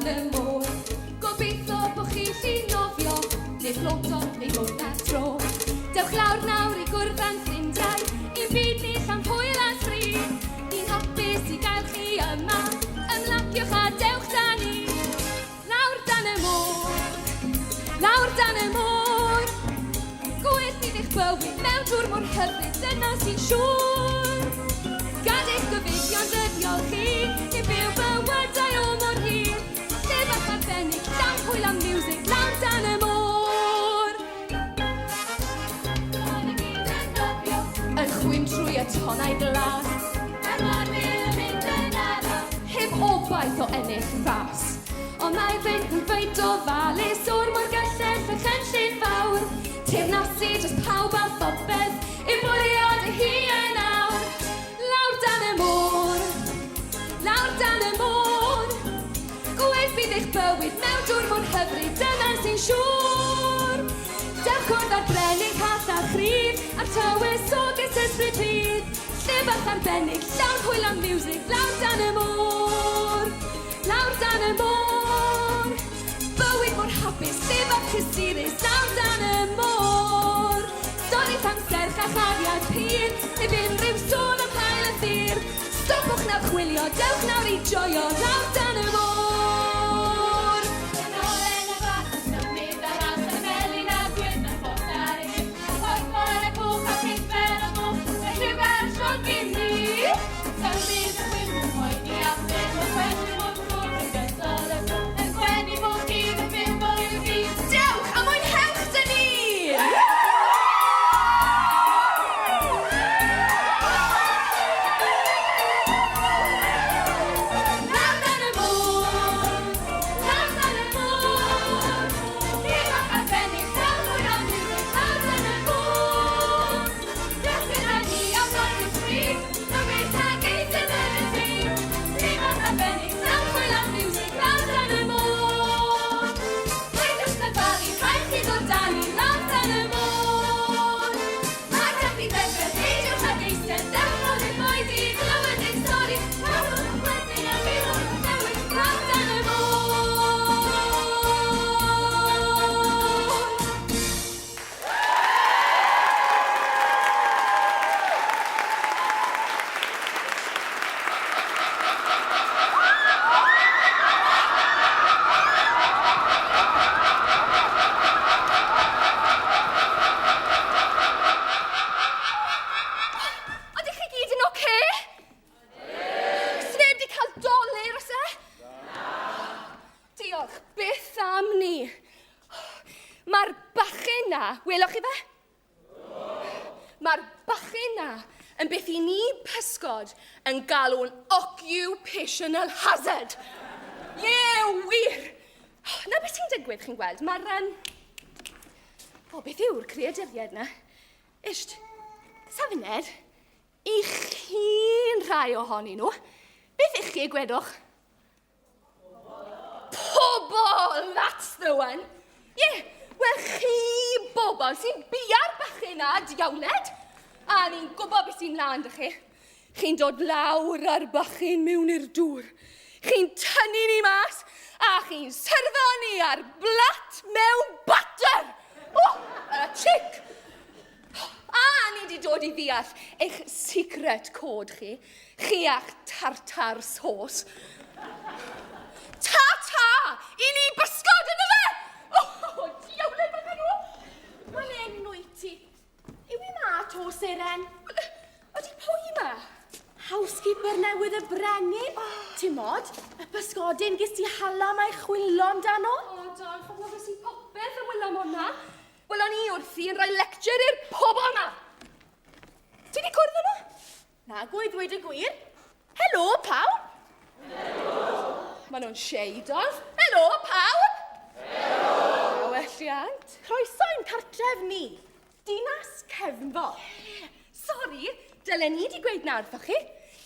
dan y môr. Gobeithio bod chi'n llu nofio, neu ffloto, neu ddod ar tro. Dewch lawr nawr i gwrdd â'n ffrindiau, i'n byd ni llawn hwyl a sbri. Ni'n hapus i gael chi yma, ymlaciwch a dewch da ni. Lawr dan y môr, lawr dan y môr. Gwell fydd eich bywyd mewn dŵr mor hyfryd, dyna sy'n siŵr. Gad eich gobeithion ddyddiol chi, neu byw bywydau o mor hir. Lle bach arbennig, llawn hwyl a miwsig, lawr dan y môr. Yn y gyd yn nofio, yn chwim trwy y tonnau glas. Mae'r morfil yn mynd yn araf, heb obaith o ennill ras. Ond mae fynd yn ffeit ofalus o'r mor gellell a chynllun fawr. Teyrnasu dros pawb a phopeth, yw bwriad ei hi yn awr. Lawr dan y môr, lawr dan y môr. Gwell fydd eich bywyd mewn dŵr mor hyfryd, dyna sy'n siŵr. Dewch cwrdd â'r brenin call a chryf, a'r tywysoges ysbryd rhydd. Lle bach arbennig, llawn hwyl a miwsig, lawr dan y môr. Lawr dan y môr. Bywyd mor hapus, lle bach cysurus, lawr dan y môr. Stori am serch a chariad pur, heb unrhyw sôn am haul a thir. Stopwch nawr chwilio, dewch nawr i joio, lawr dan y môr. Yn oren a glas yn symud ar allt y melyn a'r gwyrdd a'r ffos ar y hip, y porffor y coch a'r peipen o moch, y lliwgar y siôn gini. Symud y chwim yn poeni am ddim y chwerthin wrth gwrs yn gysol y bro, yn gwenu bob dydd yn byw bywyd rhydd. Dewch a mwynhewch 'da ni! Lawr dan y môr, lawr dan y môr, Lle bach arbennig, llawn hwyl a miwsig, lawr dan y môr. Dewch gyda ni am nodyn sbri, bywyd ag eistedd yn y tŷ. Lle bach arbennig, llawn hwyl a miwsig, lawr dan y môr. Peidiwch dyfalu, rhaid chi ddod â ni lawr dan y môr. Mae Caffi Bedford, peidiwch ag eistedd, dewch nôl i'r oedi i glywed ein stori, cadwch yn chwerthin a gwylwch yn newid lawr dan y môr. Ydych chi gyd yn oce? Sneb di cael dolur, oes e? Diolch byth am ni. Mae'r bachgen na, weloch chi fe? Mae'r bachgen na yn beth i ni pysgod yn galw'n occupational hazard. Ie, wir! Na beth sy'n digwydd, chi'n gweld, mae'r... Um... O, beth yw'r creaduriaid na? Isht, safuned, i chi'n rhai ohonyn nhw. Beth ych chi, gwedwch? Pobol, that's the one. Ie, yeah, wel chi bobol sy'n bia'r bachyn a diawled. A ni'n gwybod beth sy'n mlaen dych chi. Chi'n dod lawr ar bachyn mewn i'r dŵr. Chi'n tynnu ni mas a chi'n syrfo ni ar blat mewn butter. Oh, a chick! A ni wedi dod i ddeall eich secret code chi. Chi a'ch tartar sauce. Ta-ta! I ni bysgod ynddo fe! Oh, diawled bach nhw! Wel, enw i ti. Yw i ma to, Seren? Ydy pwy ma? Housekeeper newydd y brenin. Oh. Ti'n mod, y pysgodyn ges ti hala mae chwilo amdano? O, oh, do, chofio i popeth yn wylo am hwnna. Wel, o'n i wrthi yn rhoi lecture i'r pobl ma. Ti di cwrdd â nhw? Na, gwy ddweud y gwir. Helo, pawb! Helo! Maen nhw'n shade off. Helo, pawb! Helo! Welliant. Croeso i'n cartref ni. Dinas Cefnfor. Yeah. Sori, dylen ni di gweud na wrthoch chi.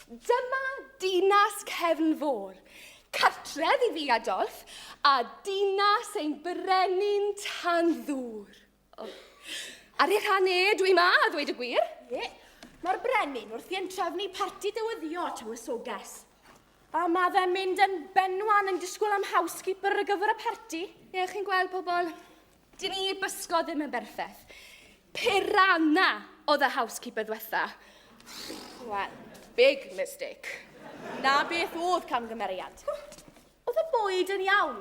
Dyma Dinas Cefnfor. Cartref i fi a Dolph, a dinas ein brenin tan ddŵr. Oh. Ar ei rhan e, dwi ma, a ddweud y gwir. Ie, yeah. Mae'r brenin wrthi yn trefnu parti dywyddio tywysoges. A mae fe'n mynd yn benwan yn disgwyl am housekeeper ar gyfer y parti. Ie, chi'n gweld pobl, dyn ni bysgod ddim yn berffaith. Piranha oedd y housekeeper ddwetha. Wel, big mistake. Na beth oedd camgymeriad. Oedd y bwyd yn iawn.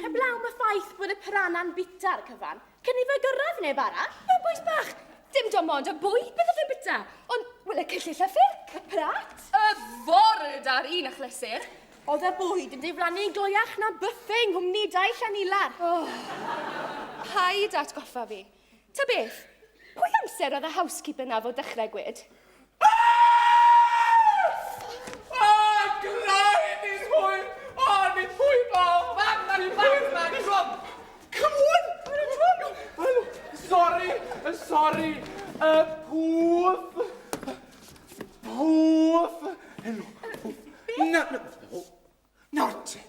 Heblaw am y ffaith bod y piranha'n bita'r cyfan, cyn i fe gyrraedd neb arall. Wel, bois bach, dim dim ond y bwyd bydde fe'n bita, ond, wel, y cyllyll a ffyrc. Y prat. Y ford ar un achlysur. Oedd y bwyd yn diflannu'n gloiach na buffet yng nghwmni Dai Llanilar. Oh, paid atgoffa fi. Ta beth, pwy amser oedd y housekeeper na fod dechrau gwed? Ah! Glain is hwyr! Ah, nid pwy ba! Mam, ma'n mam, ma'n drwm! Come on! Mae'n drwm! Helo, sorry, sorry. Y pwff. Pwff. Helo, pwff. Na, na, nawr te.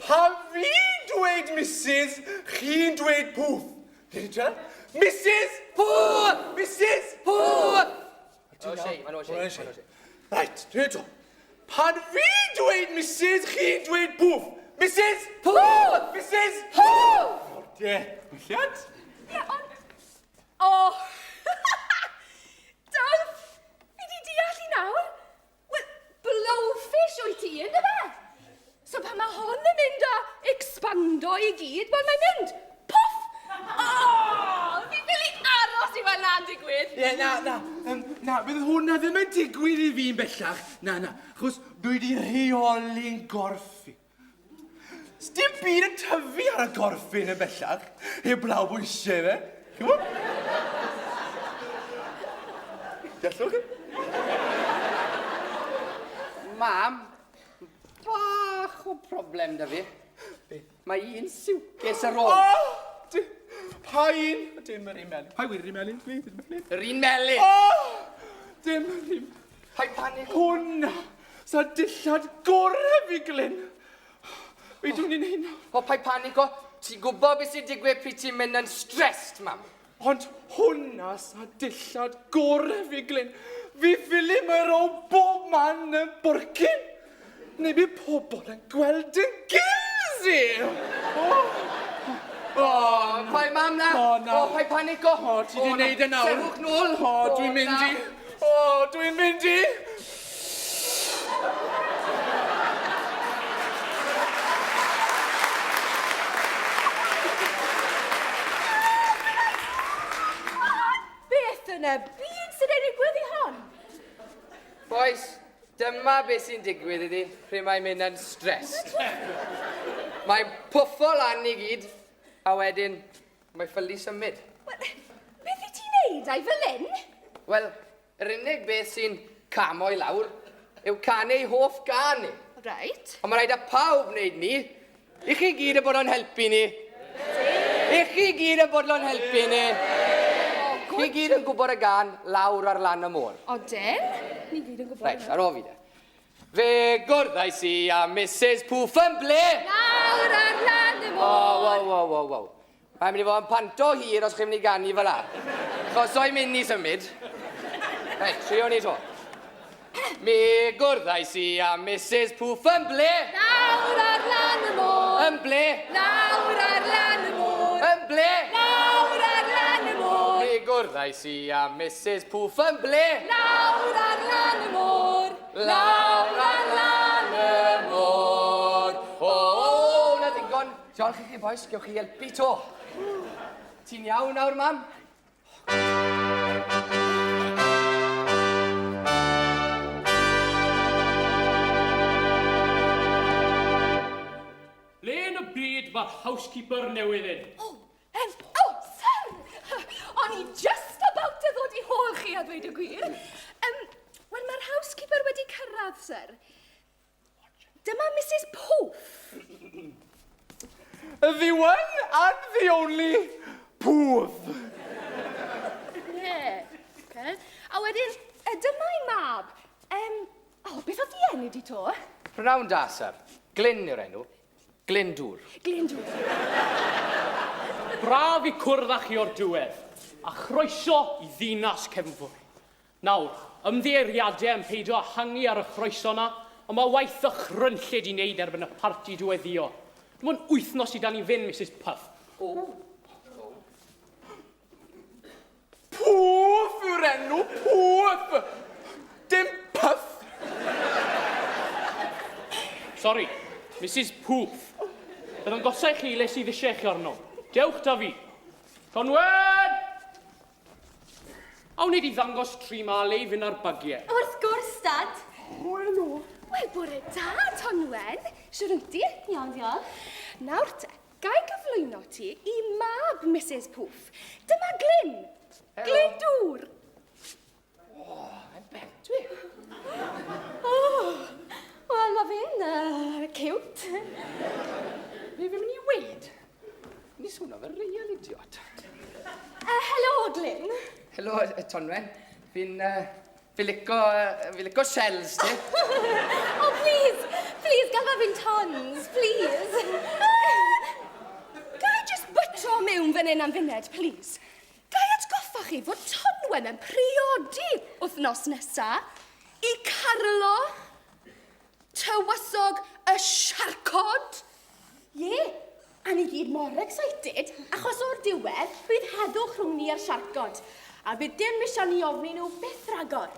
Pa fi'n dweud Mrs, chi'n dweud pwff. Did you tell? Mrs! Pwff! Mrs! Pwff! O, sei, mae'n o sei. Mae'n o sei. Right, dwi eto. Pan fi'n dweud Mrs, chi'n dweud pwff. Mrs! Pwff! Mrs! Pwff! Nawr te, gwelliant? Ie, ond... O! Dolph! Fi di deall i nawr. Wel, blowfish wyt ti, ynddo fe? So pan mae hon yn mynd a expando i gyd, wel mae'n mynd, puff! O! Fi ffili aros i weld na'n digwydd. Ie, na, na, um, na, bydd hwnna ddim yn digwydd i fi'n bellach. Na, na, achos dwi wedi rheoli'n gorff i. Sdim byd yn tyfu ar y gorffyn yn bellach, heblaw bwysau fe. Chi'n gwybod? Deallwch chi? Mam, bach o problem da fi. Mae un siwtcase ar ôl. O! Pa un? Dim yr un melyn. Pa wir yr un melyn, please? Dim yr un melyn. Yr un melyn. O! Dim yr un. Paid panig. Hwnna! Sa dillad gore fi, Glyn! Be dwi'n ei wneud nawr? O, paid panico. Ti'n gwybod beth sy'n digwydd pryd ti'n mynd yn stressed, mam. Ond hwnna sa dillad gore fi, Glyn. Fi ffili mae o bob man yn borcyn. Neu bydd pobl yn gweld yn gills i. O, O, paid mam na. O, na. O, paid panico. O, ti di na. wneud e nawr. Sefwch nôl. O, dwi'n mynd na. i. O, dwi'n mynd i. Beth yn y byd sy'n ei ddigwydd i hon? Boys, dyma beth sy'n digwydd iddi pryd mae'n mynd yn stressed. Mae'n pwffo lan i gyd, a wedyn mae ffylu symud. Wel, beth wyt ti'n neud a'i fel hyn? Wel, yr unig beth sy'n camo i lawr yw canu ei hoff gân i. Reit. Ond mae rhaid â pawb wneud ni. I chi gyd yn bod o'n helpu ni. I chi gyd yn bod o'n helpu ni. Chi gyd yn gwybod y gân lawr ar lan y môr. Odyn. Ni gyd yn gwybod. Reit, ar ôl fi de. Fe gwrddais i a Mrs Pwff yn ble? Lawr ar lan y O, môr. wow, wow, wow, wow. Mae'n mynd i fod yn panto hir os chi'n mynd i ganu fel la. Chos o'i mynd i symud. Reit, trio ni to. Mi gwrddais i a Mrs Pwff yn ble? Lawr ar lan y môr. Yn ble? Lawr ar lan y môr. Yn ble? Lawr ar lan y môr. Mi gwrddais i a Mrs Pwff yn ble? Lawr ar lan y môr. Lawr ar lan y môr. O, o, na ddigon. Diolch i chi, boys. Gewch chi helpu to. Ti'n iawn nawr, mam? Le yn y byd mae'r housekeeper newydd hyn? O, oh, sir! O'n i just about to ddod i hôl chi a dweud y gwir. Wel, mae'r housekeeper wedi cyrraedd, sir. Dyma Mrs Poof. The one and the only Poof. Ie. Yeah. Okay. A wedyn, dyma'i mab. O, beth oedd di enw di to? Prynawn da, sir. Glyn yw'r enw. Glyndŵr. Glyndŵr. Braf i cwrdd â chi o'r diwedd, a chroeso i ddinas Cefnfwr. Nawr, ymddiheuriadau yn peidio â hangu ar y chroeso na, Ond mae waith ddychrynllyd i wneud erbyn y parti diweddio. Dim ond wythnos i dan ni fynd, Misus Puff. O! Pwff yw'r enw, Pwff! Dim Puff! Sori, Misus Pwff. Fe ddangosai chi le sydd eisiau chi arno. Dewch da fi. Tonwen! Awn ni di ddangos Trimale i fynd ar bagiau. Wrth gwrs, Dad. O, helo. Wel, bore da, Tonwen. Siwr wyt ti? Iawn, diolch. Nawr te, ga i gyflwyno ti i mab Misus Pwff. Dyma Glyn. Helo. Glyn Dŵr. O, mae'n bent dwi. O, wel, mae fe'n cute. Be fi'n mynd i weud? Ni swno fel real idiot. Helo, Glyn. Helo, Tonwen. Fi'n fi lico, fi lico shells, ti. Oh, please, please, galw fi'n Tons, please. Ga i just bytro mewn fan hyn am funed, please? Ga i atgoffa chi fod Tonwen yn priodi wythnos nesa i Carlo, tywysog y siarcod? Ie, a ni gyd mor excited, achos o'r diwedd, bydd heddwch rhwng ni a'r siarcod, a bydd dim eisiau ni ofni nhw byth ragor.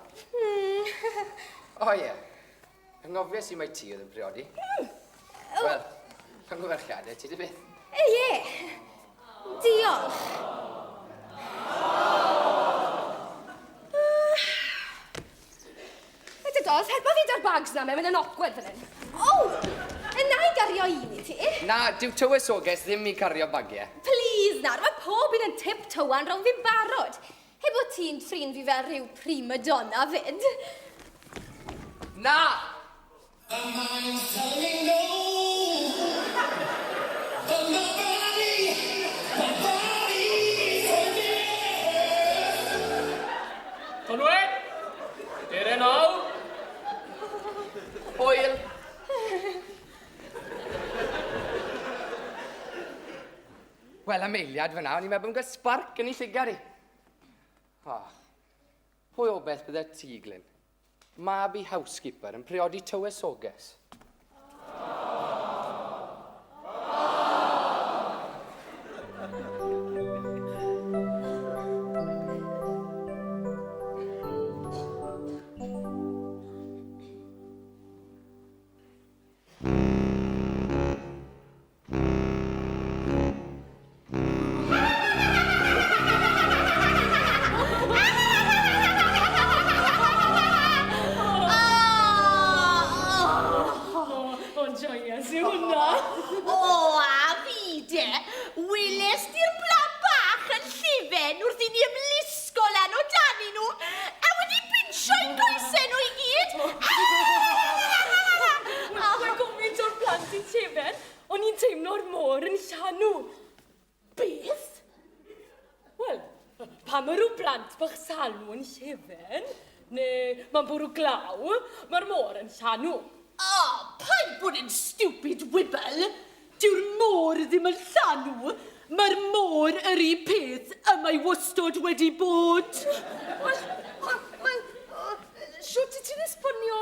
O ie, anghofies i mai ti oedd yn priodi. Wel, llongyfarchiadau ti dy byth. Ie, diolch. Reit, Dos, helpa fi da'r bags na, mae'n mynd yn awkward fan hyn. O, na i gario un i ti. Na, dyw tywysoges ddim i cario bagiau. Please, nawr, mae pob un yn tip-toean rownd fi'n barod. Heb bod ti'n trin fi fel rhyw prima donna fyd. Na! My mind's telling me no. But my body, my body's saying yes. Tonwen! Dere nawr! Hwyl! Wel, am eiliad fyna, o'n i'n meddwl bod yn cael sparc yn ei llygad i. Oh, pwy o beth bydde ti, Glyn? Mab i housekeeper yn priodi tywysoges. O, joyous yw hwnna. O, a fi de, weles di'r plant bach yn llifen wrth i ni ymlusgo lan o dan i nhw, a wedi pinsio'u coesau nhw i gyd. Mae gymaint o'r plant i tefen, o'n i'n teimlo'r môr yn llanw. Beth? Wel, pa mae rhyw blant bach salw yn llefen, neu mae'n bwrw glaw, mae'r môr yn llanw. O, paid bod yn stupid wibble. Dyw'r môr ddim yn llanw. Mae'r môr yr un peth y mae wastod wedi bod. Wel, wel, siwt i ti'n esbonio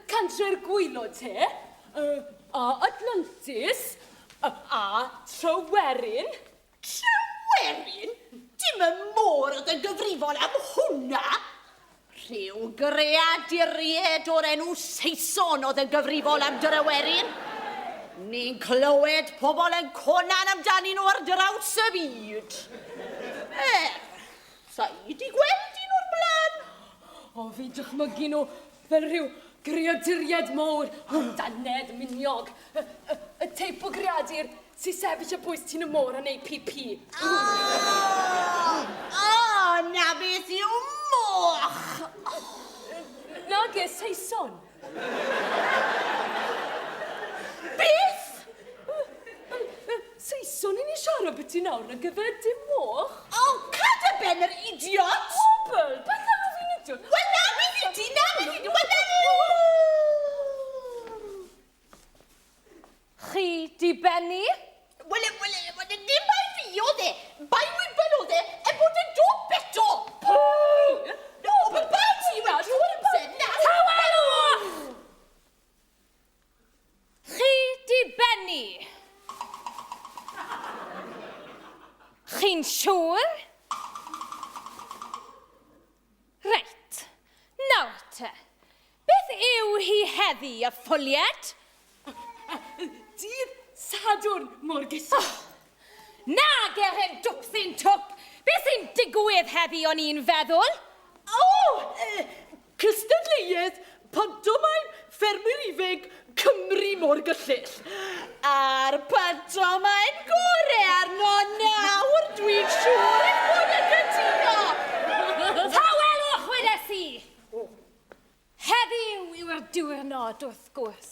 cantre'r gwaelod te? A Atlantis, a Tryweryn. Tryweryn? Dim y môr oedd yn gyfrifol am hwnna. Rhyw greaduriaid o'r enw Saeson oedd yn gyfrifol am Dryweryn. Ni'n clywed pobl yn conan amdanyn nhw ar draws y byd. Sa i di gweld un o'r blaen. O, fi'n dychmygu nhw fel rhyw greaduriaid mawr, daned, miniog. Y teip o greadur sy'n sefyll y bwys ti'n y môr yn ei pi-pi. O, na beth yw moch. Nage, Saeson. Beth? Saeson i ni siarad beth ti nawr na gyfer dim moch. O, cad y ben yr idiot! Wobl, beth alw fi'n idiot? Wel, na beth i ti, na beth i ti, wel, na... Chi di benni? Wel, wel, wel, dim bai fi oedd e. Bai Wibble oedd e, er bod yn dod beto. No, but bai ti, wel, trwy'r amser, na. Tawelwch! eleni? Chi'n siŵr? Reit, nawr te. Beth yw hi heddi, y ffwlied? Dydd Sadwrn, Morgesa. Oh, nag er hen dwpsyn twp! Beth sy'n digwydd heddi o'n i'n feddwl? O! Cystadleuaeth pantomaim ffermwyr ifanc Cymru mor gyllyll. A'r pantomaim gore arno nawr, dwi'n siŵr eich bod yn cytuno! Tawelwch, wedes i! Heddiw yw'r diwrnod, wrth gwrs,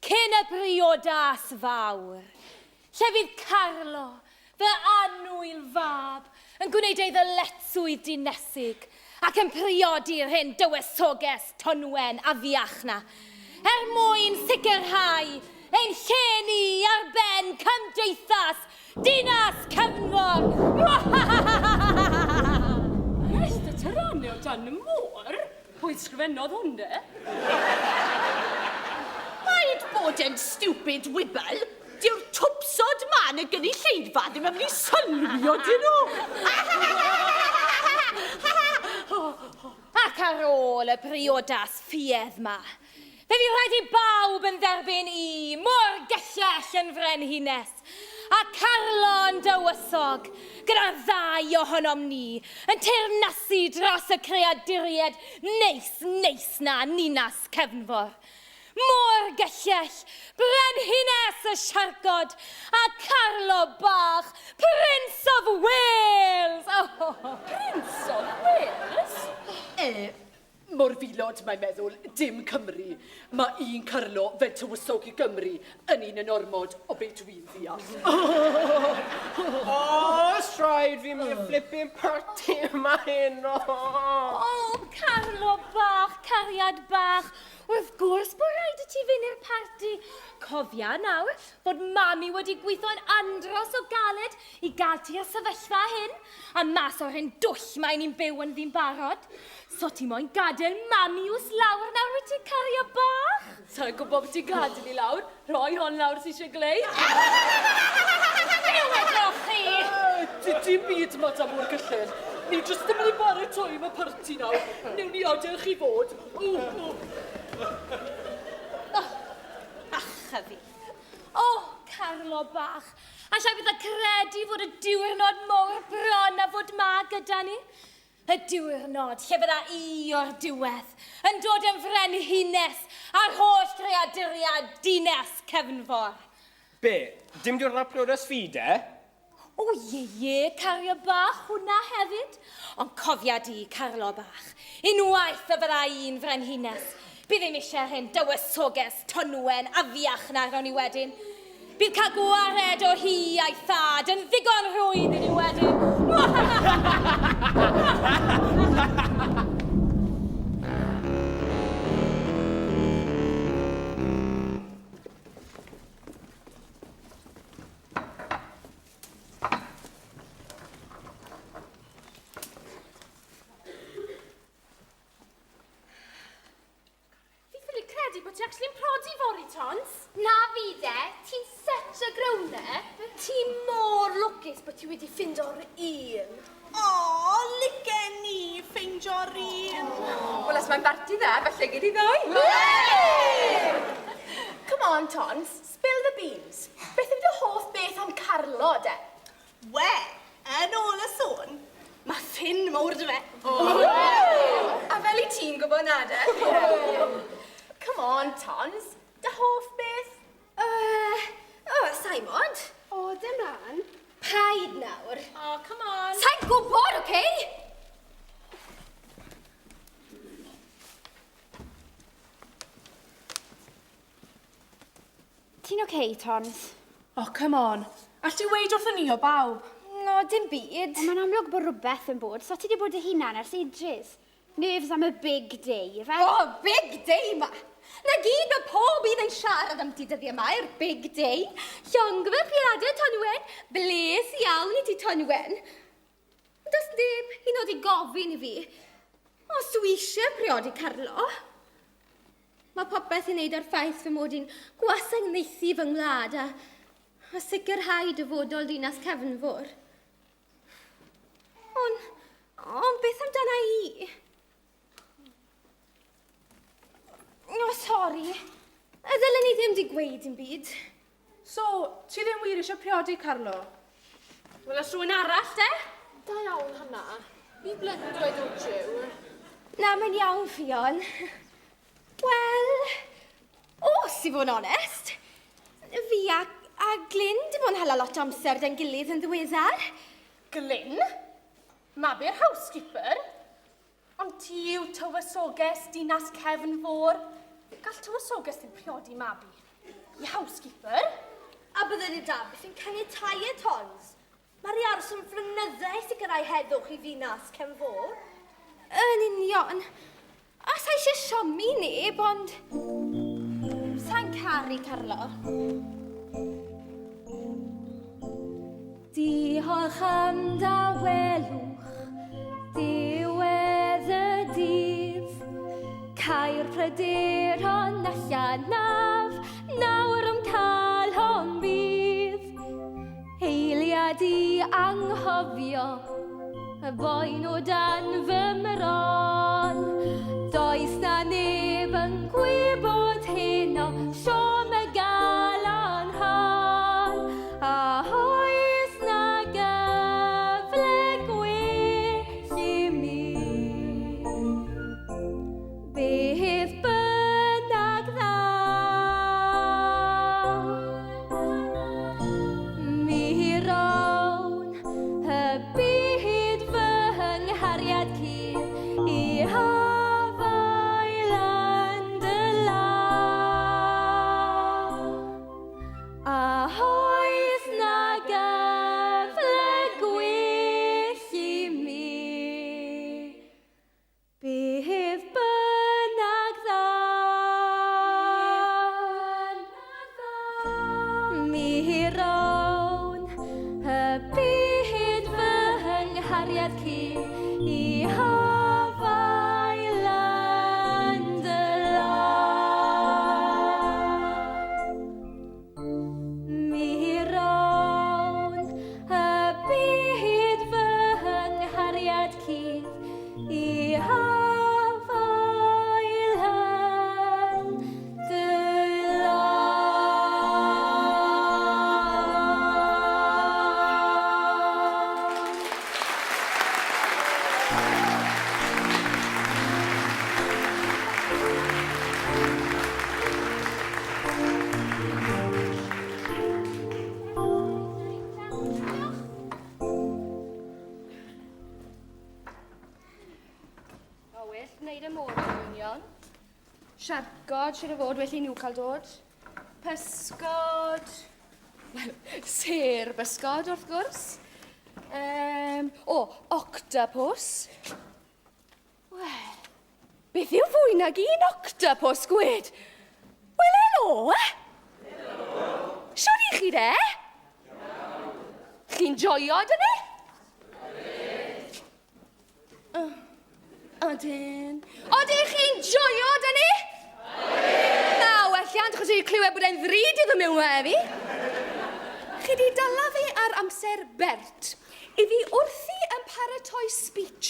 cyn y briodas fawr, lle fydd Carlo, fy annwyl fab, yn gwneud ei ddyletswydd dinesig ac yn priodi'r hen dywysoges Tonwen afiach 'na, er mwyn sicrhau ein lle ni ar ben cymdeithas Dinas Cyfnfor! Mwahahahahaha! Reit, y taranau o dan y môr? Pwy sgrifennodd hwn de? Paid bod yn stupid wibble. Dyw'r twpsod ma yn y gynulleidfa ddim yn mynd i sylwi odyn nhw. Ac ar ôl y briodas ffiedd ma, fe fydd rhaid i bawb yn dderbyn i mor gyllell yn frenhines, a Carlo yn dywysog, gyda'r ddau ohonom ni yn teyrnasu dros y creaduriaid neis, neis 'na yn ninas Cefnfor. Mor gyllell, brenhines y siarcod, a Carlo bach, Prince of Wales! Oh! Prince of Wales? E, Morfilod, mae'n meddwl, dim Cymru. Mae un Carlo fel tywysog i Gymru yn un yn ormod o be dwi'n ddeall. Oes rhaid fi mynd i'r flipping party yma heno. O, Carlo bach, cariad bach, wrth gwrs bod rhaid i ti fynd i'r parti. Cofia nawr fod mami wedi gweithio'n andros o galed i gael ti i'r sefyllfa hyn, a mas o'r hen dwll mae ni'n byw ynddi'n barod. So ti moyn gadael mami us lawr nawr wyt ti cario bach? Sa'n gwybod beth ti'n gadael i lawr. Rhoi hon lawr sy eisiau glei. Be wedoch chi? Dim byd, Madam o'r gyllell. Ni jyst yn mynd i baratoi am y parti nawr. Newn ni adael chi fod. O, o. Oh, ach a fi. O, Carlo bach. Alla i byth a credu fod y diwrnod mawr bron a fod ma gyda ni. Y diwrnod lle fydda i o'r diwedd yn dod yn frenhines ar holl greaduriaid dinas Cefnfor. Be? Dim diwrnod priodas fi de? O ie ie, cario bach, hwnna hefyd. Ond cofia di, Carlo bach, unwaith y fydda i'n frenhines, bydd ddim eisiau'r hen dywysoges tonwen afiach na rawn ni wedyn. Bydd cael gwared o hi a'i thad yn ddigon rhwydd i ni wedyn. Fi ffili credu bod ti actually'n prodi fory, Tons. Na fi de, ti'n such a grown-up. Ti mor lwcus bod ti wedi ffindo'r un. O, licen ni ffeindio'r un. Wel, os mae'n barti dda, falle gyd i ddoi. Come on, Tons, spill the beans. Beth yw dy hoff beth am Carlo, de? Wel, yn ôl y sôn, mae ffyn mawr 'da fe. A fel i ti'n gwybod na, de? Come on, Tons. Dy hoff beth? O, Simon. O, dim mlaen. Paid nawr. O, come on. Sa'n gwybod, oce? Ti'n oce, Tons? Oh, come on. All ti weid wrthon ni o bawb? No, dim byd. Ond mae'n amlwg bod rhywbeth yn bod. So ti wedi bod dy hunan ers ages. Nerves am y big day, ife? O, oh, big day ma! Na gyd mae pob un yn siarad am ti dyddiau yma, yw'r big day. Llongyfarchiadau, Tonwen. Bles iawn i ti, Tonwen. Does neb hyd yn oed i gofyn i fi os dwi eisiau priodi Carlo. Mae popeth i wneud â'r ffaith fy mod i'n gwasanaethu fy ngwlad a, a sicrhau dyfodol dinas Cefnfor. Ond, ond beth amdana i? O, sori. Y ddylen ni ddim di gweud dim byd. So, ti ddim wir eisiau priodi Carlo? Wel, os rhywun arall, de? Da iawn, Hannah. Be blunt, why don't you? Na, mae'n iawn, Ffion. Wel, os i fod yn onest, fi a, a Glyn di bod yn hala lot o amser da'n gilydd yn ddiweddar. Glyn? Mabi'r housekeeper? Ond ti yw tywysoges dinas cefn fôr. Gall tywysoges ddim priodi mabi. I housekeeper? A byddwn i Dafydd yn caniatáu y tons. Mae'r i aros yn flynyddau i sicrhau heddwch i ddinas cefn fôr. Yn union. A sa eisiau siomi neb, ond... Sa'n caru Carlo. Diolch am dawelwch, diwedd y dydd. Cau'r pryderon allanaf, nawr o'm calon bydd. Eiliad i anghofio, y boen o dan fy mron. Does na neb yn gwybod heno, siom y galon hon. A oes na gyfle gwell i mi? Beth bynnag ddaw, mi rown y byd fy nghariad cudd i afael yn dy law. A oes na gyfle gwell i mi? Beth bynnag ddaw, mi rown y byd fy nghariad cudd i afael yn dy law. Mi rown y byd fy nghariad cudd i afael yn dy law. O, well, wneud y môr yn union. Siarcod, siwr o fod, well i nhw cael dod. Pysgod. Wel, sêr bysgod, wrth gwrs. Um, o, octopus. Wel, beth yw fwy nag un octopus, gwed? Wel, helo! Helo! Siwr i chi de? Chi'n joio, dyn ni? Odyn. Odyn chi'n joio, dyn ni? Na, welliant, achos wedi clywed bod e'n ddrud iddo mewn heddi. Chi di dala fi ar amser bert. I fi wrthi yn paratoi speech.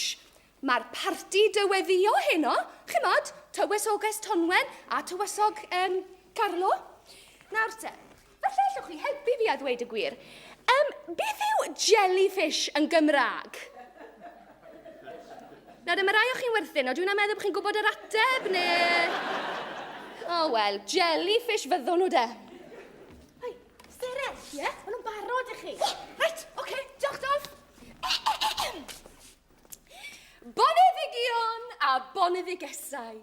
Mae'r parti dyweddio heno, chimod, tywysoges Tonwen a tywysog um, Carlo. Nawr te, falle allwch chi helpu fi a ddweud y gwir. Um, beth yw jellyfish yn Gymraeg? Nawr, mae rai o chi'n werthin, o dwi'n meddwl bod chi'n gwybod yr ateb, neu... O, oh, wel, jellyfish fyddwn nhw de. Hei, Seren, ie? Yeah? Maen nhw'n barod i chi. Oh, reit, oce, okay, diolch, Dolph. Boneddigion a boneddigesau,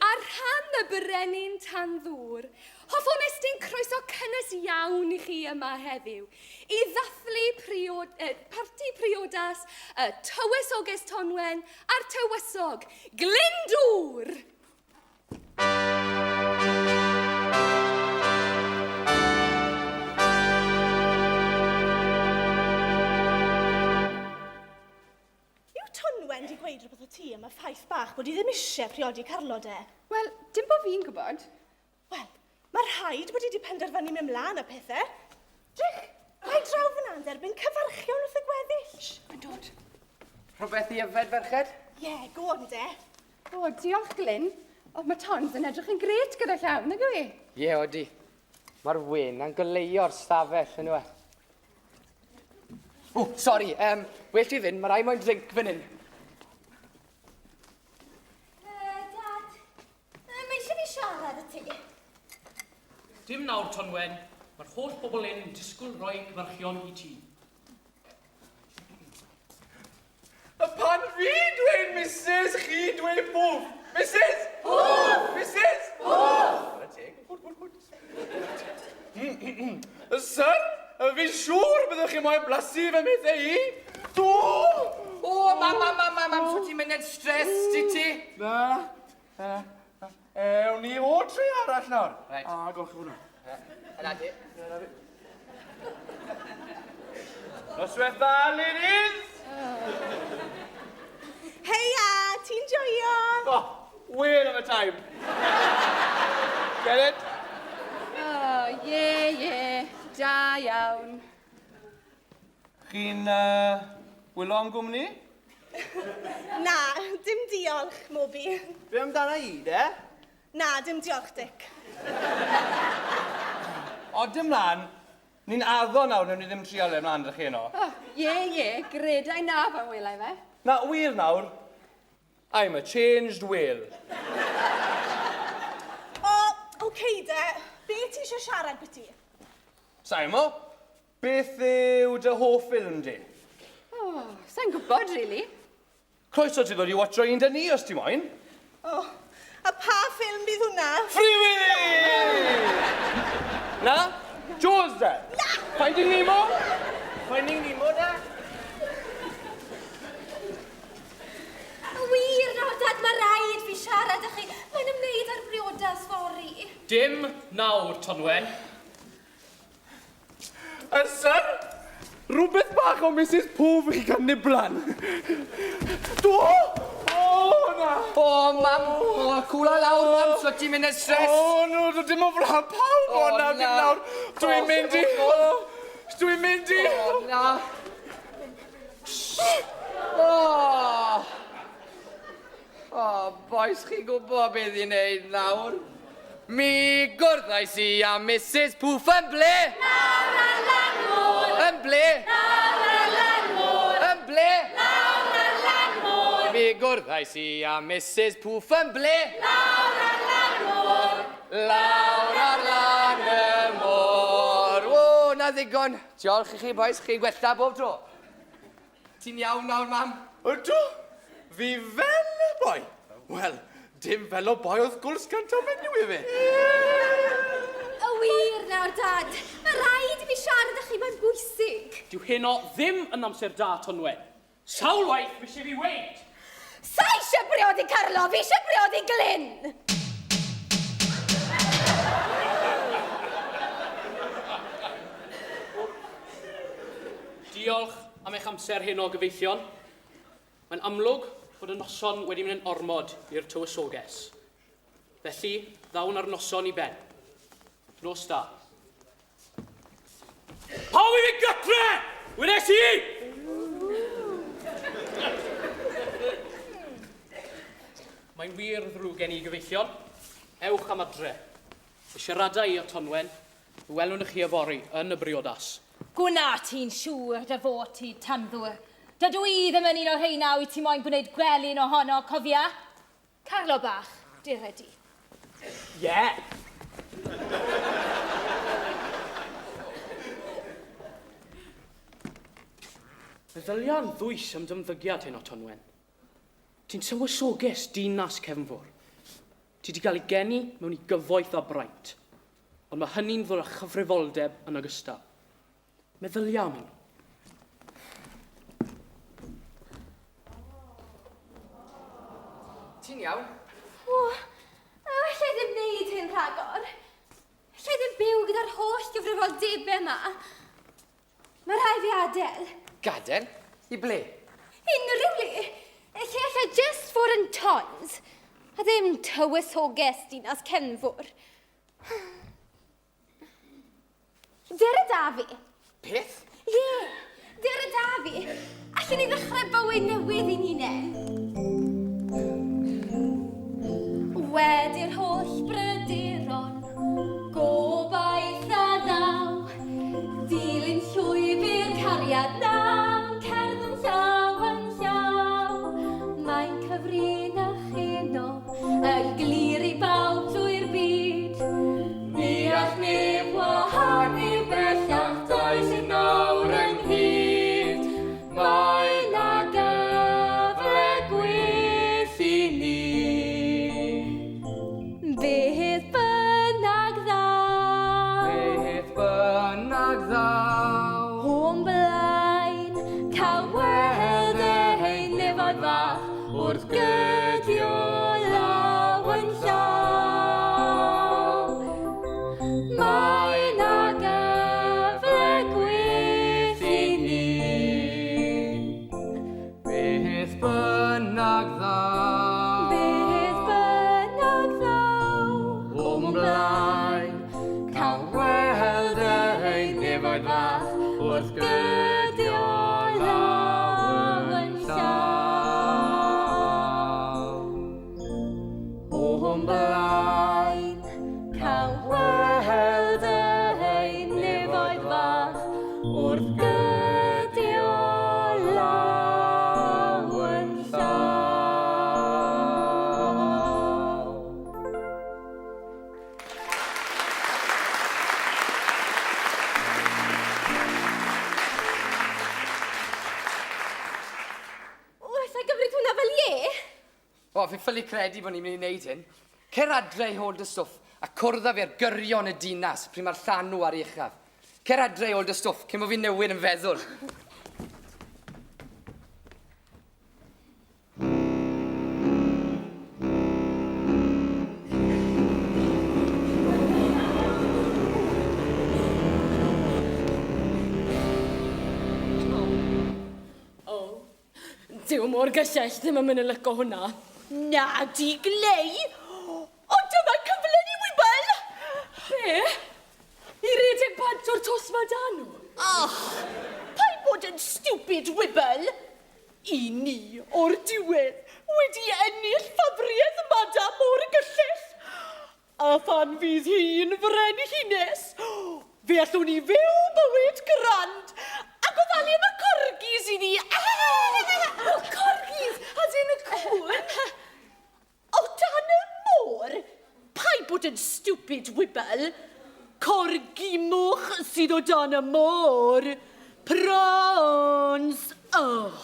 ar rhan y brenin tan ddŵr, hoffwn estyn croeso cynnes iawn i chi yma heddiw i ddathlu priod, eh, parti priodas y tywysoges Tonwen a'r tywysog Glyndŵr. Yw Tonwen di gweud rhywbeth o ti am y ffaith bach bod hi ddim eisiau priodi Carlo de? Wel, dim bod fi'n gwybod. Wel, mae rhaid bod hi wedi penderfynu mynd mlaen a pethau. Drych, mae draw fyna'n derbyn cyfarchion wrth y gweddill. Shh, mae'n dod. Rhywbeth i yfed, ferched? Ie, yeah, go on de. O, diolch, Glyn. O, mae Tons yn edrych yn gret gyda llaw, nag yw i? Ie, yeah, odi. Mae'r wen a'n goleuo'r stafell yn yw e. O, sori, well ti fynd, mae rai moyn drink fan hyn. Dad, mae eisiau fi siarad â ti. Dim nawr, Tonwen. Mae'r holl bobl hyn yn disgwyl rhoi cyfarchion i ti. A pan fi dweud Mrs, chi dweud Poof. Mrs! Poof! Mrs! Poof! Chwarae teg. Good, good, good. Sir, fi'n siŵr byddwch chi moyn blasu fy mhethau i. Do! O, mam, mam, mam, mam, mam, so ti'n mynd yn stressed i ti? Na. Na. Ewn ni o tre arall nawr. Right. A golchi hwnna. Yna ti. Noswaith dda, ladies! Heia, ti'n joio? Oh, whale of a time. Get it? O, ie, ie. Da iawn. Chi'n wylo am gwmni? Na, dim diolch, Moby. Be amdana i, de? Na, dim diolch, Dick. O, dim mlaen. Ni'n addo nawr, newn ni ddim trial e mlaen 'da chi heno. O, ie, ie, gredai na pan welai fe. Na, wir nawr. I'm a changed whale. O, oce de. Be ti eisiau siarad byti? Saimo, beth yw dy hoff ffilm di? O, sa'n gwybod, really. Croeso ti ddod i watcho un 'da ni os ti moyn. O, a pa ffilm bydd hwnna? Free Willy! Na? Jaws de? Na! Finding Nemo? Finding Nemo de? Wir nawr, Dad, mae rhaid fi siarad â chi. Mae'n ymwneud â'r briodas fory. Dim nawr, Tonwen. Y sir, rhywbeth bach o Mrs Poof i chi gael niblan. Do! O, na! O, mam! O, cwla lawr, mam, so ti'n mynd yn stress. O, no, dwi dim o flaen pawb o, na, dim nawr. Dwi'n mynd i... Dwi'n mynd i... O, na. O! O, bois, chi'n gwybod beth i wneud nawr. Mi gwrddais i â Mrs Poof yn ble? Lawr ar lan môr. Yn ble? Lawr ar lan môr. Yn ble? Lawr ar lan môr. Mi gwrddais i â Mrs Poof yn ble? Lawr ar lan môr. Lawr ar lan y môr. O, na ddigon. Diolch i chi, bois, chi'n gwella bob tro. Ti'n iawn nawr, mam? Ydw, fi fel y boi. Wel, dim fel o boi wrth gwrs gan taw menyw i fi. Y wir nawr, Dad. Mae rhaid i fi siarad â chi, mae'n bwysig. Dyw heno ddim yn amser da, Tonwen. Sawl waith fi eisiau fi weid. Sa eisiau briodi Carlo, fi eisiau briodi Glyn! Diolch am eich amser heno, gyfeillion. Mae'n amlwg bod y noson wedi mynd yn ormod i'r tywysoges. Felly, ddawn ar noson i ben. Nos da. Pawb i fi gytre! Wedes i! Mae'n wir ddrwg gen i, gyfeillion. Ewch am adre. Y siarada i o Tonwen, fe welwn i chi yfory yn y briodas. Gwna ti'n siŵr dy fod ti, Tanddwr. Dydw i ddim yn un o'r rheina wyt ti moyn gwneud gwelyn ohono, cofia? Carlo bach, dere di. Ie! Meddylia'n ddwys am dy ymddygiad heno, Tonwen. Ti'n tywysoges dinas Cefnfor. Ti 'di gael ei geni mewn i gyfoeth a braint. Ond mae hynny'n ddod â chyfrifoldeb yn ogystal. Meddylia am hynny. Ti'n iawn? O, alla i ddim wneud hyn rhagor. Alla i ddim byw gyda'r holl gyfrifoldebau yma. Mae rhaid fi adael. Gadael? I ble? Unrhyw le. Lle alla i jyst fod yn tons. A ddim tywysoges dinas Cefnfor. Dere da fi. Peth? Ie, dere da fi. Allen ni ddechrau bywyd newydd i'n hunain. Wedi'r holl bryderon, gobaith a ddaw, dilyn llwybr cariad naw, cerddwn llaw yn llaw. Mae'n cyfrinach heno, yn glir i bawb drwy'r byd. Ni all neb wahanu bellach dau sydd nawr ynghyd. Mae 'na gyfle gwell i ni. Beth bynnag ddaw. Beth bynnag ddaw. O'n blaen, cael weld ein nefoedd fach wrth gydio law yn llaw. Mae 'na gyfle gwell i ni. Beth bynnag ddaw. Beth bynnag ddaw. O'm blaen, cael weld ein nefoedd fach wrth gydio law yn llaw. O'm blaen, cael weld ein nefoedd fach wrth gydio law yn llaw. O, alla i gymryd hwnna fel ie? O, fi'n ffili credu bod ni'n mynd i wneud hyn. Cer adre i hôl dy stwff a cwrdd â fi ar gyrion y dinas pryd mae'r llanw ar ei uchaf. Cer adre i hôl dy stwff cyn bo fi'n newid yn feddwl. O, dyw môr gyllell ddim yn mynd i lico hwnna. Na di glei! O, dyma cyfle ni, Wibl! Be? I redeg bant o'r tos ma da nhw? Och, paid bod yn stupid, Wibl! I ni, o'r diwedd, wedi ennill ffafriaeth Madam o'r gyllell. A phan fydd hi'n frenhines, fe allwn ni fyw bywyd grand a gofalu am y corgis i ni. O, corgis! As in y cŵn? O dan y môr? Paid bod yn stupid, Wibl. Corgi moch sydd o dan y môr. Prawns. Oh.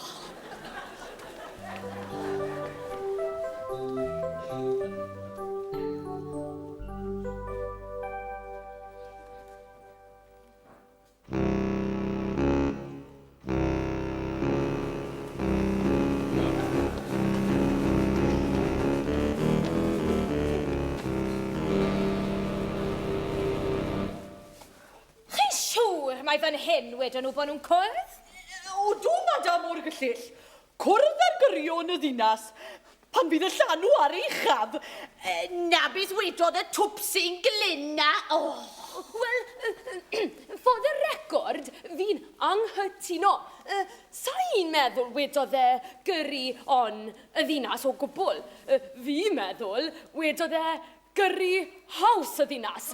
Chi'n siŵr mai fan hyn wedon nhw bod nhw'n cwrdd? O, do, madam o'r gyllyll. Cwrdd ar gyrion y ddinas pan fydd y llanw ar ei uchaf. Na beth wedodd y twpsyn Glyn 'na. Oh. Wel, for the record, fi'n anghytuno. Sa i'n meddwl wedodd e gyrru on y ddinas o gwbl. Fi'n meddwl wedodd e gyrru haws y ddinas,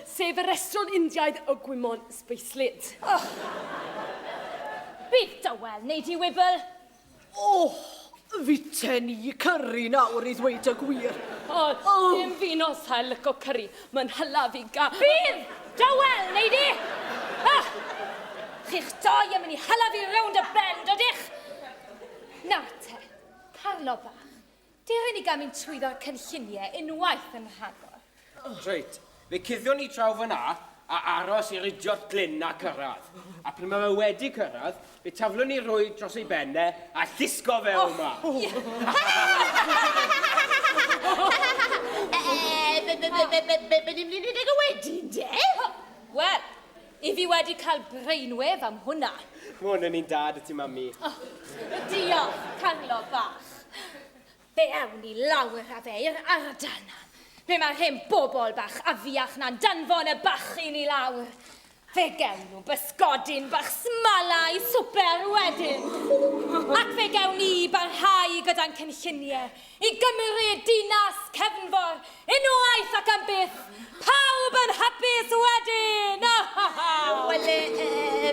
sef y restaurant Indiaidd y Gwymon Sbeislyd. Oh. Bydd dawel, neu di wybl. Oh, fiten i curry nawr i ddweud y gwir. O, dim fi nos hael lyco curry. Mae'n hala fi ga... Bydd dawel, neu di! Ah! Chi'ch doi yn mynd i hala fi rownd y bend, odych? Nawr te, Carlo bach, dere ni gael mynd trwyddo'r cynlluniau unwaith yn rhagor. Reit, fe cuddion ni draw fyna a aros i'r idiot Glyn na cyrraedd. A pryd mae fe wedi cyrraedd, fe taflwn ni rwyd dros ei benne a llusgo fe o yma. Be ni'n mynd i wneud ag o wedyn, de? Wel, i fi wedi cael brainwave am hwnna. Mae hwn yn un da 'da ti, mami. Oh, diolch, Carlo bach. Fe awn ni lawr â fe i'r ardal 'na, ble mae'r hen bobl bach afiach 'na'n danfon y bachyn i lawr. Fe gewn nhw bysgodyn bach smala i swper wedyn. Ac fe gewn ni barhau gyda'n cynlluniau i gymryd dinas Cefnfor unwaith ac am byth. Pawb yn hapus wedyn! Wel,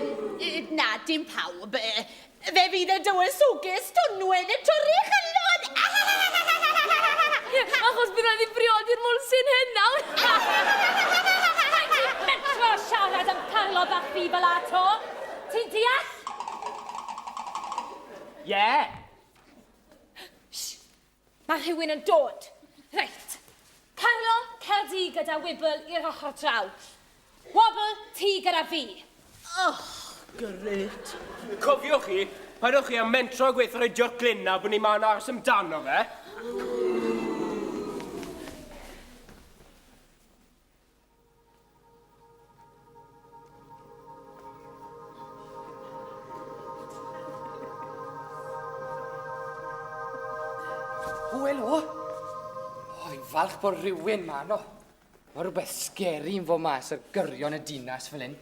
na, dim pawb. Fe fydd y dywysoges Dwynwen yn torri chalon! Ie, achos bydd raid fi briodi'r mwlsyn hyn nawr! Paid ti mentro siarad am Carlo bach fi fel 'a 'to! Ti'n deall? Ie! Shh! Mae rhywun yn dod! Reit. Carlo, cer di gyda Wibble i'r ochr draw. Wobble, ti gyda fi. Och, grêt. Cofiwch chi, paidwch chi â mentro gweithio rhoi joc Glyn 'na bod ni 'ma'n aros amdano fe. O, helo! O, fi'n falch bod rhywun ma, no. Mae rhywbeth scary yn fod mas ar gyrion y dinas fel hyn,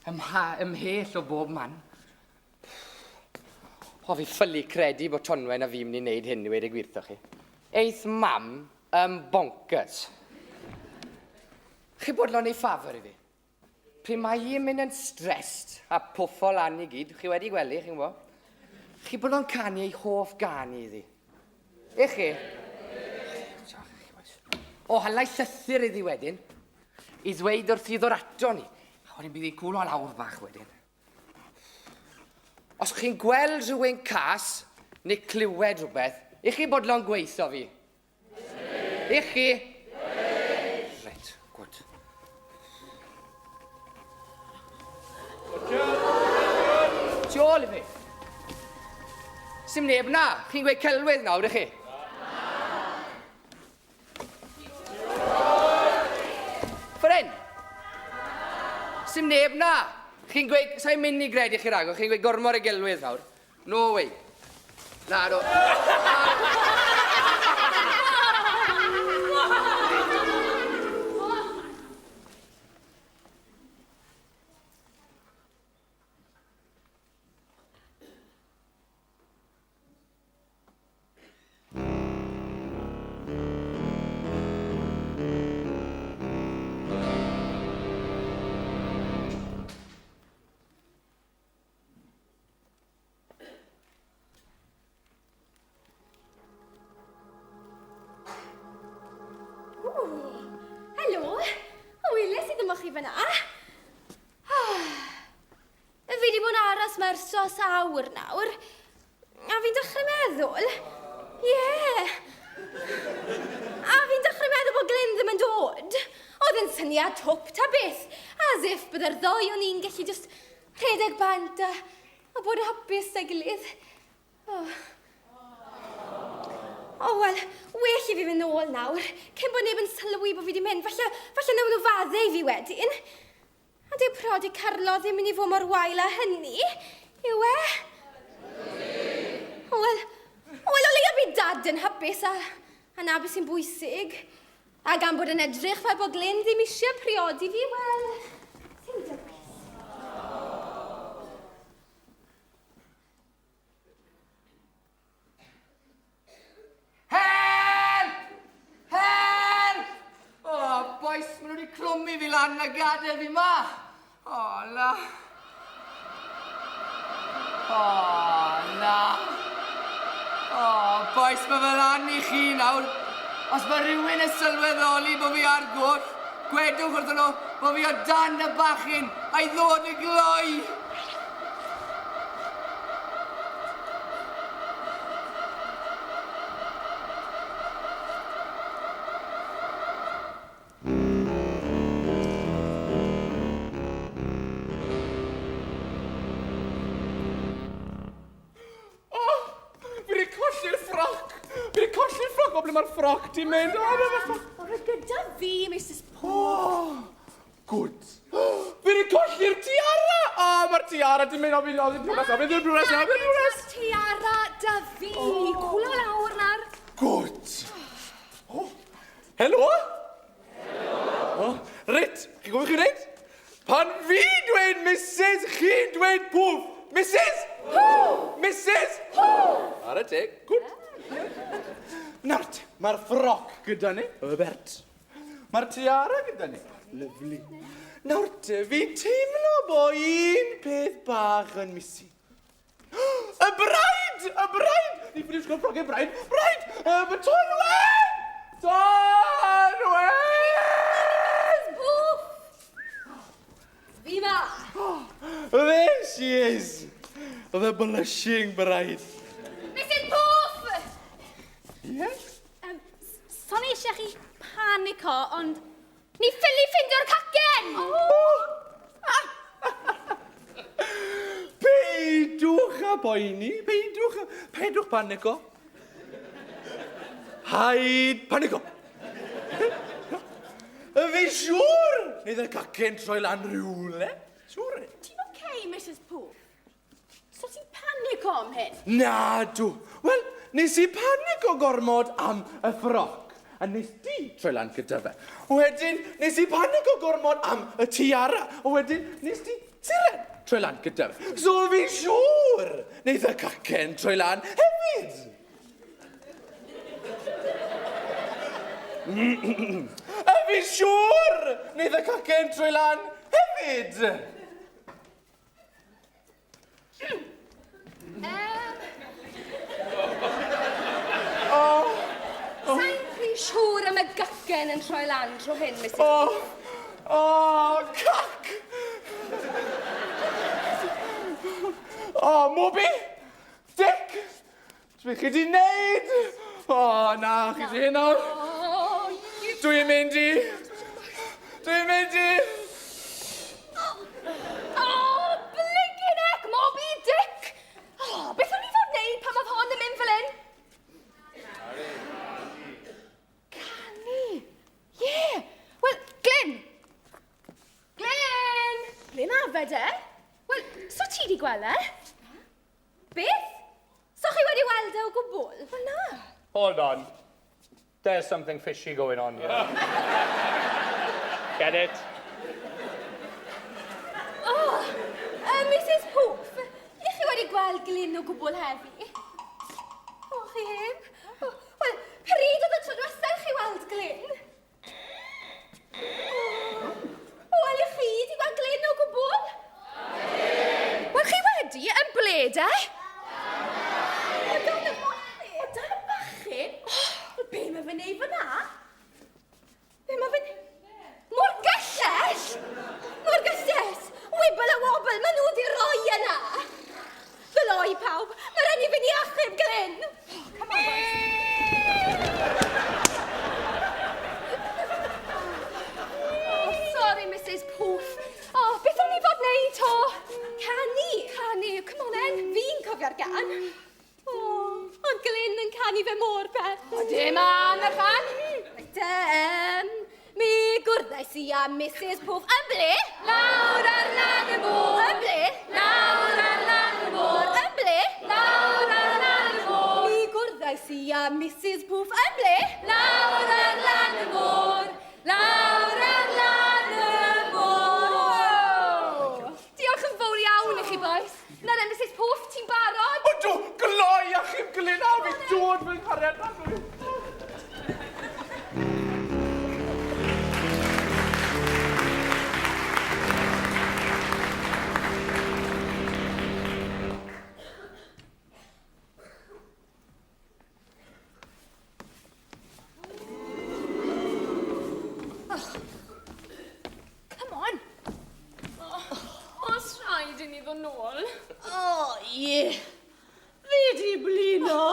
ymha, ymhell o bob man. O, fi ffylu credu bod Tonwen a fi'n mynd i wneud hyn i weud y gwir wrthoch chi. Eith mam yn bonkers. Chi bodlon neud ffafr i fi? Pryd mae hi'n mynd yn stressed a pwffo lan i gyd, chi wedi gwely, chi'n gwybod? Chi bodlon canu ei hoff ganu iddi? I chi? O, halai llythyr iddi wedyn, i ddweud wrth i ddod ato ni. A wedyn bydd hi'n cwlo lawr bach wedyn. Os chi'n gweld rhywun cas neu clywed rhywbeth, i chi bodlon gweithio fi? I chi? Reit, gwd. Tu ôl i fi. Sim neb na. Chi'n gweud celwydd nawr, ych chi? Fan hyn. Sim neb na. Chi'n gweud, sa'n mynd i gredu chi ragor, chi'n gweud gormod o gelwydd nawr. No way. Na, do. Helo! O, weles i ddim o chi fyna. Fi wedi bod yn aros ma ers dros awr nawr. A fi'n dechrau meddwl... Ie! Yeah. A fi'n dechrau meddwl bod Glyn ddim yn dod. Oedd yn syniad twp ta beth. As if bydde'r ddoi o'n i'n gallu just rhedeg bant a, a bod yn hapus â'i gilydd. Oh. O, wel, well i fi fynd nôl nawr, cyn bod neb yn sylwi bod fi wedi mynd. Falle, falle nawn nhw faddau fi wedyn. A dyw prodi Carlo ddim mynd i fod mor wael â hynny, yw e? O, wel, o, wel, o leia bydd Dad yn hapus a, a na beth sy'n bwysig. A gan bod yn edrych fel bod Glyn ddim eisiau priodi fi, wel, sy'n dewis. Help! Help! O, bois, maen nhw wedi clwmu fi lan a gadael fi ma. O, na. O, na. O, bois, mae fe lan i chi nawr. Os mae rhywun yn sylweddoli bod fi ar goll, gwedwch wrthyn nhw bod fi o dan y bachyn a'i ddod yn gloi. O! Fi wedi colli'r ffroc! Fi wedi colli'r ffroc! O, ble mae'r ffroc di mynd? O, ble mae'r ffroc? O, roedd gyda fi, Mrs Pope. O, gwd. Fi wedi colli'r tiara! O, mae'r tiara di mynd. O, fi'n ofyn brwres, o, fi'n brwres, o, fi'n brwres. Mae'r tiara da fi. Cwlo lawr nawr. Gwd. Helo? Helo! Oh, reit, chi'n gwybod chi'n gwneud? Pan fi'n dweud Mrs, chi'n dweud pwff. Mrs? Pwff! Mrs? Pwff! Ar y teg, good. Nawr te, mae'r ffroc gyda ni, y bert. Mae'r tiara gyda ni. Lyfli. Nawr te, fi'n teimlo bo un peth bach yn missing. Y bride! Y bride! Ni ffili wisgo ffrogau bride. Bride! Y Tonwen! Tonwen! Pwff! Fi ma! There she is! The blushing bride. Mrs Pwff! Yes? Um, Son i eisiau chi panico, ond ni ffili ffindio'r cacen! Oh! Peidwch â boeni, peidwch, peidwch panico. Haid panico. Y fi siŵr wneud y cacen troi lan rhywle. Siŵr. Ti'n oce, okay, Mrs Poof? So ti'n panico am hyn? Na dw. Wel, nes i panico gormod am y ffroc. A nes di troi lan gyda fe. Wedyn, nes i panico gormod am y tiara. A wedyn, nes di tiren troi lan gyda fe. So fi siŵr wneud y cacen troi lan hefyd. A fi siŵr wneud y cacen troi lan hefyd. Oh. Oh. Sa'n rhy siŵr am y gacen yn troi lan tro hyn, Mrs. Oh. Oh, cac! Oh, Moby! Dick! Be chi di wneud? O, na, chi di hyn nawr. Dwi'n mynd i... Dwi'n mynd i... O, blinkin heck, Moby Dick! O, beth o'n i fod wneud pan oedd hon yn mynd fel hyn? Canu! Ie! Yeah. Wel, Glyn! Glyn! Ble ma fe de? Wel, so ti di gweld e? Beth? So chi wedi weld e o gwbl? Wel na. Hold on. There's something fishy going on here. Get it? Oh, Mrs Poof, ych chi wedi gweld Glyn o gwbl heddi? O, chi heb? Oh, wel, pryd oedd y tro diwethaf chi weld Glyn? Oh, wel, ych chi wedi gweld Glyn o gwbl? Wel, chi wedi yn ble de? O dan y bachyn! O dan y bachyn? Wel, be mae fe'n neud fyna? Be mae fe'n... Mor gyllell! Mor gyllell! Wibble a wobble, maen nhw wedi roi yna! Gloi pawb, mae rhaid i fynd i achub Glyn! Oh, come on, boys. Oh, sorry, Mrs Poof. Oh, beth o'n i fod wneud to? Canu! Canu, come on then. Fi'n cofio'r gan. Oh, ond Glyn yn canu fe mor bell. O, dim an, y fan. Reit, mi gwrddais i â Mrs Poof yn ble? Lawr ar lan y môr. Yn ble? Lawr ar lan y môr. Yn ble? Lawr ar lan y môr. Mi gwrddais i â Mrs Poof yn ble? Lawr ar lan y môr. Lawr ar lan y môr. Diolch yn fawr iawn i chi, boys. Nawr, Mrs Poof, ti'n barod? Ydw, gloi a chi'n glyn a fi dod fy nghariad arno. Come on. Os rhaid i ni ddod nôl. O, ie. Fi di blino.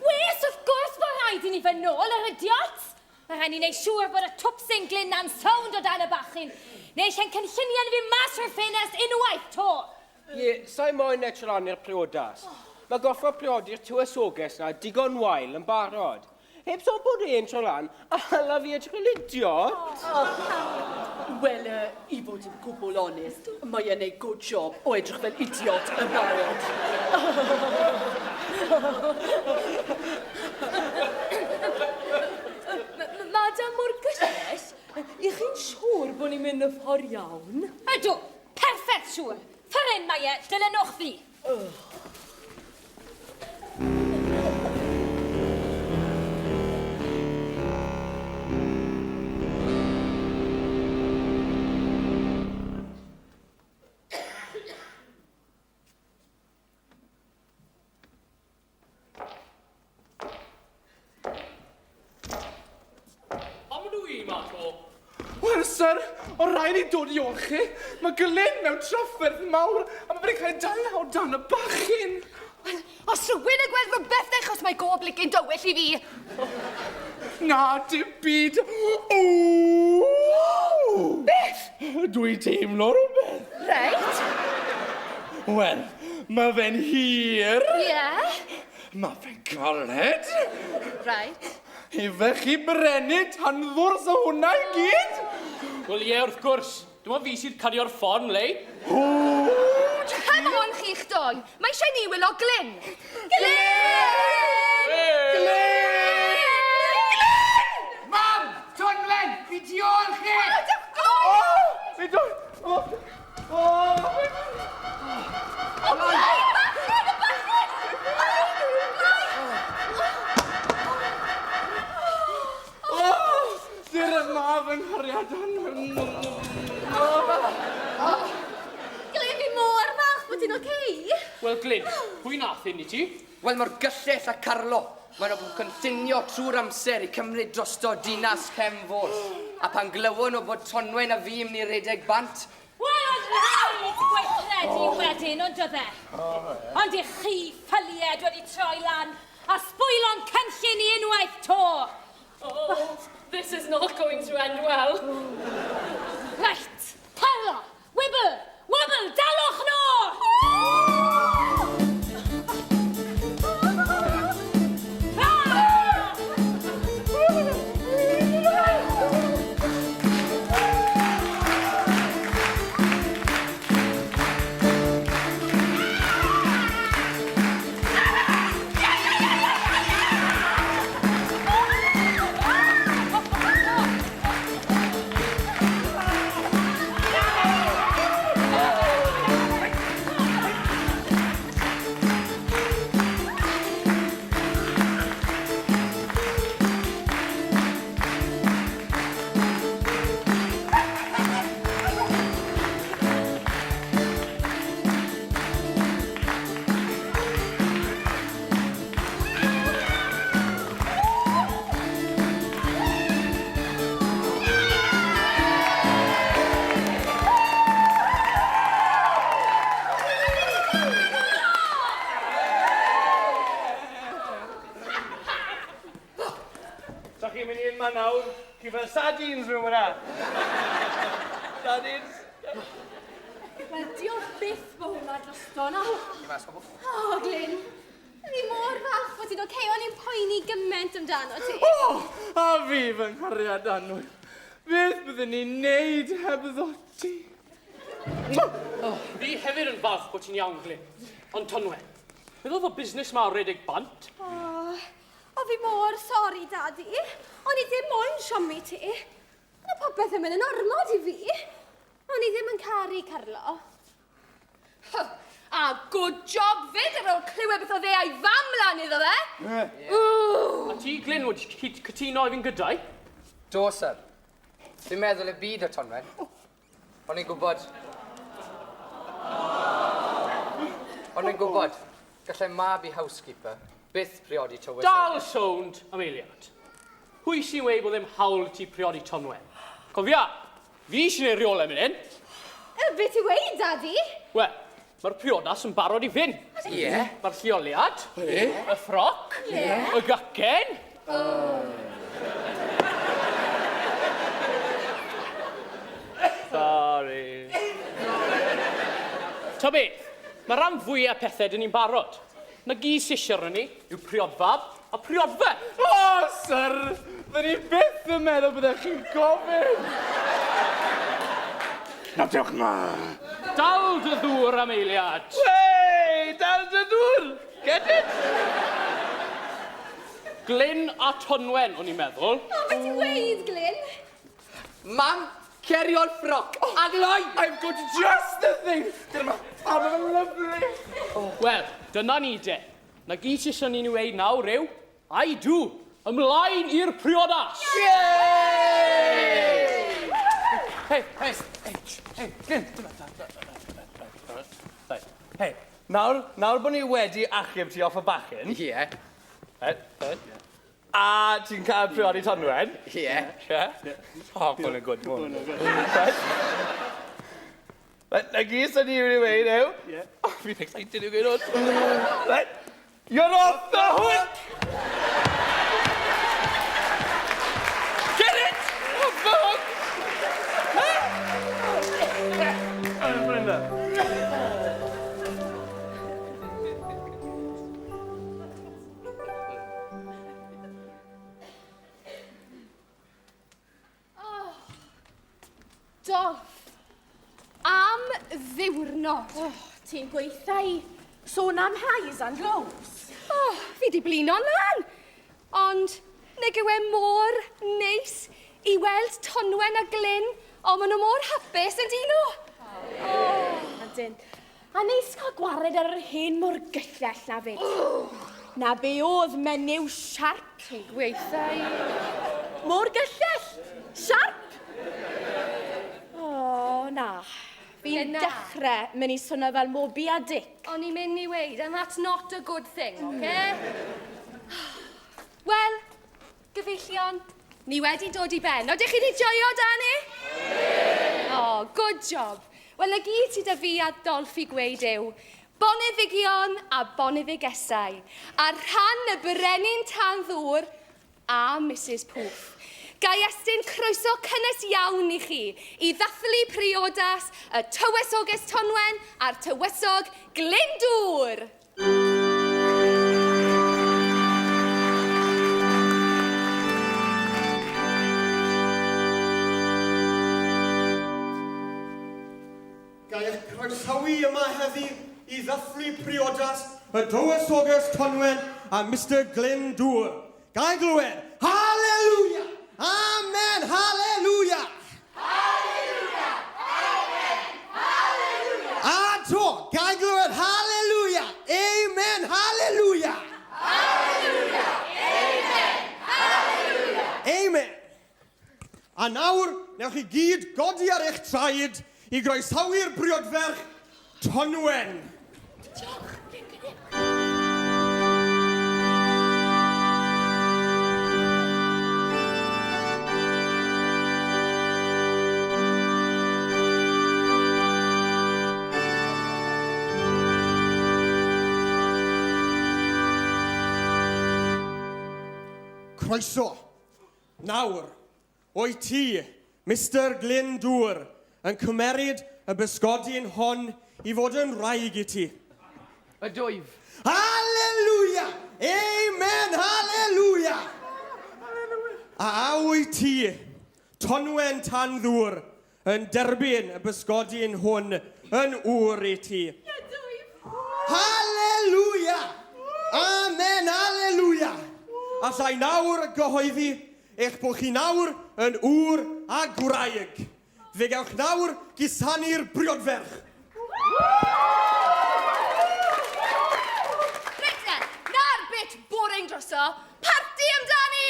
Wes, wrth gwrs bod rhaid i ni fy nôl, yr idiot! Mae rhaid ni wneud siŵr bod y twpsyn Glyn na'n sownd o dan y bachyn. Neu lle'n cynlluniau fi mas o'r ffenest unwaith to. Ie, sa'i moyn edrych lan i'r priodas. Mae gorfod priodi'r tywysoges na digon wael yn barod. Heb sôn bod e'n tro lan, a hala fi edrych yn idiot. Wel, i fod yn gwbl onest, mae e'n neud good job o edrych fel idiot yn barod. Mae I chi'n siŵr bod ni'n mynd y ffordd iawn? Ydw, perffaith siŵr. Ffordd hyn mae e, dilynwch fi. Pam ydw i 'ma 'to? Wel, syr, o rhaid i dod i ôl chi. Mae Glyn mewn trafferth mawr a mae fe wedi cael ei dala o dan y bachyn. Wel, os rhywun yn gweld rhywbeth de, achos mae go blicyn dywyll i fi. Na, dim byd. Ww! Beth? Dwi'n teimlo rhywbeth. Reit. Wel, mae fe'n hir. Ie. Mae fe'n galed. Reit. Ife chi brennu tanddwrs o hwnna i gyd? Wel ie, wrth gwrs. Dim ond fi sydd cario'r ffon, Lei. Come on, chi'ch doi. Mae eisiau ni wylo Glyn. Glyn! Glyn! Mam! Tonwen! Fi tu ôl chi! O! Fi dod! O! O! O, bachgen! Y bachgen! O! Dyr yma fy nghariad annwyl. Glyn, fi mor falch bod ti'n ocê. Wel, Glyn, pwy nath hyn i ti? Wel, mae'r gyllell a Carlo. Maen nhw'n cynllunio trwy'r amser i cymryd drosto dinas Cefnfor. A pan glywon nhw bod Tonwen a fi yn mynd i redeg bant... Wel, oedd rhaid gweithredu wedyn, ond oedd e? Ond i chi ffylied wedi troi lan a sbwylo'n cynllun i unwaith to. Oh, this is not going to end well. Reit, Carlo, wibble, wobble, dalwch nhw! So chi'n mynd i un ma nawr, chi fel sardines rhywun fyna. Sardines. Wel, diolch byth bod hwnna drosto na. O, Glyn, fi mor falch bod ti'n ocê. O'n i'n poeni gymaint amdano ti. O! A fi fy nghariad annwyl. Beth byddwn ni'n neud heb ddoti? Oh, fi hefyd yn falch bod ti'n iawn, Glyn. Ond Tonwen, meddwl fod busnes ma o redeg bant? O, o fi mor sori, Dadi. O'n i ddim moyn siomi ti. Mae popeth yn mynd yn ormod i fi. O'n i ddim yn caru Carlo. A good job fyd ar ôl clywed beth oedd e a'i fam lan iddo fe. A ti, Glyn, wedi cytuno i fynd gyda'i? Do, sir. Fi'n meddwl y byd o Tonwen. O'n i'n gwybod. O'n i'n gwybod. Gallai mab i housekeeper byth priodi tywys. Dal sownd am eiliad. Pwy sy'n weud bod ddim hawl ti priodi Tonwen? Cofia, fi sy'n ei reolau mynd hyn. Be ti weud, Daddy? Wel, mae'r priodas yn barod i fynd. Ie. Mae'r lleoliad. Ie. Y ffroc. Ie. Y gacen. Sorry. Ta beth, mae rhan fwyaf pethau dyn ni'n barod. Na gyd sy'n eisiau arnon ni yw priodfab a priodfer. O, syr! Fydden ni byth yn meddwl byddech chi'n gofyn! Na, diolch ma. Dal dy ddŵr am eiliad. Wey! Dal dy ddŵr! Get it? Glyn a Tonwen, o'n i'n meddwl. O, beth ti'n weud, Glyn? Mam, cer i ôl ffroc, a gloi! I've got just the thing! Dyna ma, oh, mae'n lovely! Wel, dyna ni de. Na gyd sy'n syni'n ei weud nawr yw, I do, ymlaen i'r priodas! Yay! Hei, hei, hei, hei, Glyn, dyma, dyma, dyma, dyma, dyma, dyma. Hei, nawr, nawr bod ni wedi achub ti off y bachyn. Ie. Yeah. A ti'n cael priodi Tonwen. Ie. Ie. O, hwn yn good, hwn yn good. Right. Right, na gyd sy'n ni wedi weud yw... Ie. Oh, fi'n excited i'w gweud hwn. Right. You're off the hook! Get it! Off the hook! Brenda. Oh, Dolph, am ddiwrnod. Oh, ti'n gweitha i sôn am highs and lows. Oh, fi di blino'n lan. Ond, nag yw e mor neis i weld Tonwen a Glyn. O, maen nhw mor hapus yn dyn nhw. Oh. Ydyn. A neis cael gwared ar yr hen mor gyllell na fyd. Na be oedd menyw siarp. Ti'n gweitha i. Mor gyllell! Siarp! O, na. Fi'n Na. dechrau mynd i swnio fel Moby a Dick. O'n i'n mynd i weud, and that's not a good thing, okay? Wel, gyfeillion, ni wedi dod i ben. Oedych chi wedi joio, Dani? Oh, good job. Wel, na gyd sydd â fi a Dolph i gweud yw, boneddigion a boneddigesau, ar rhan y brenin tan ddŵr a Mrs Poof. Ga i estyn croeso cynnes iawn i chi i ddathlu priodas y tywysoges Tonwen a'r tywysog Glyndŵr. Ga i eich croesawu yma heddi i ddathlu priodas y tywysoges Tonwen a Mr Glyn Dŵr. Ga i glywed, Hallelujah! Amen! Hallelujah! Hallelujah! Amen! Hallelujah! A to, ga i glywed, Hallelujah! Amen! Hallelujah! Hallelujah! Amen! Hallelujah! Amen! A nawr, newch chi gyd godi ar eich traed i groesawu'r briodferch Tonwen. Diolch. Croeso. Nawr, wyt ti, Mr Glyn Dŵr, yn cymeryd y bysgodyn hon i fod yn wraig i ti? Ydwyf. Hallelujah! Amen! Hallelujah! A wyt ti, Tonwen tan ddŵr, yn derbyn y bysgodyn hwn yn ŵr i ti? Ydwyf. Hallelujah! Amen! Hallelujah! Alla i nawr gyhoeddi eich bod chi nawr yn ŵr a gwraig. Fe gewch nawr gusanu'r briodferch. Reit te, na'r bit boring droso. Parti amdani!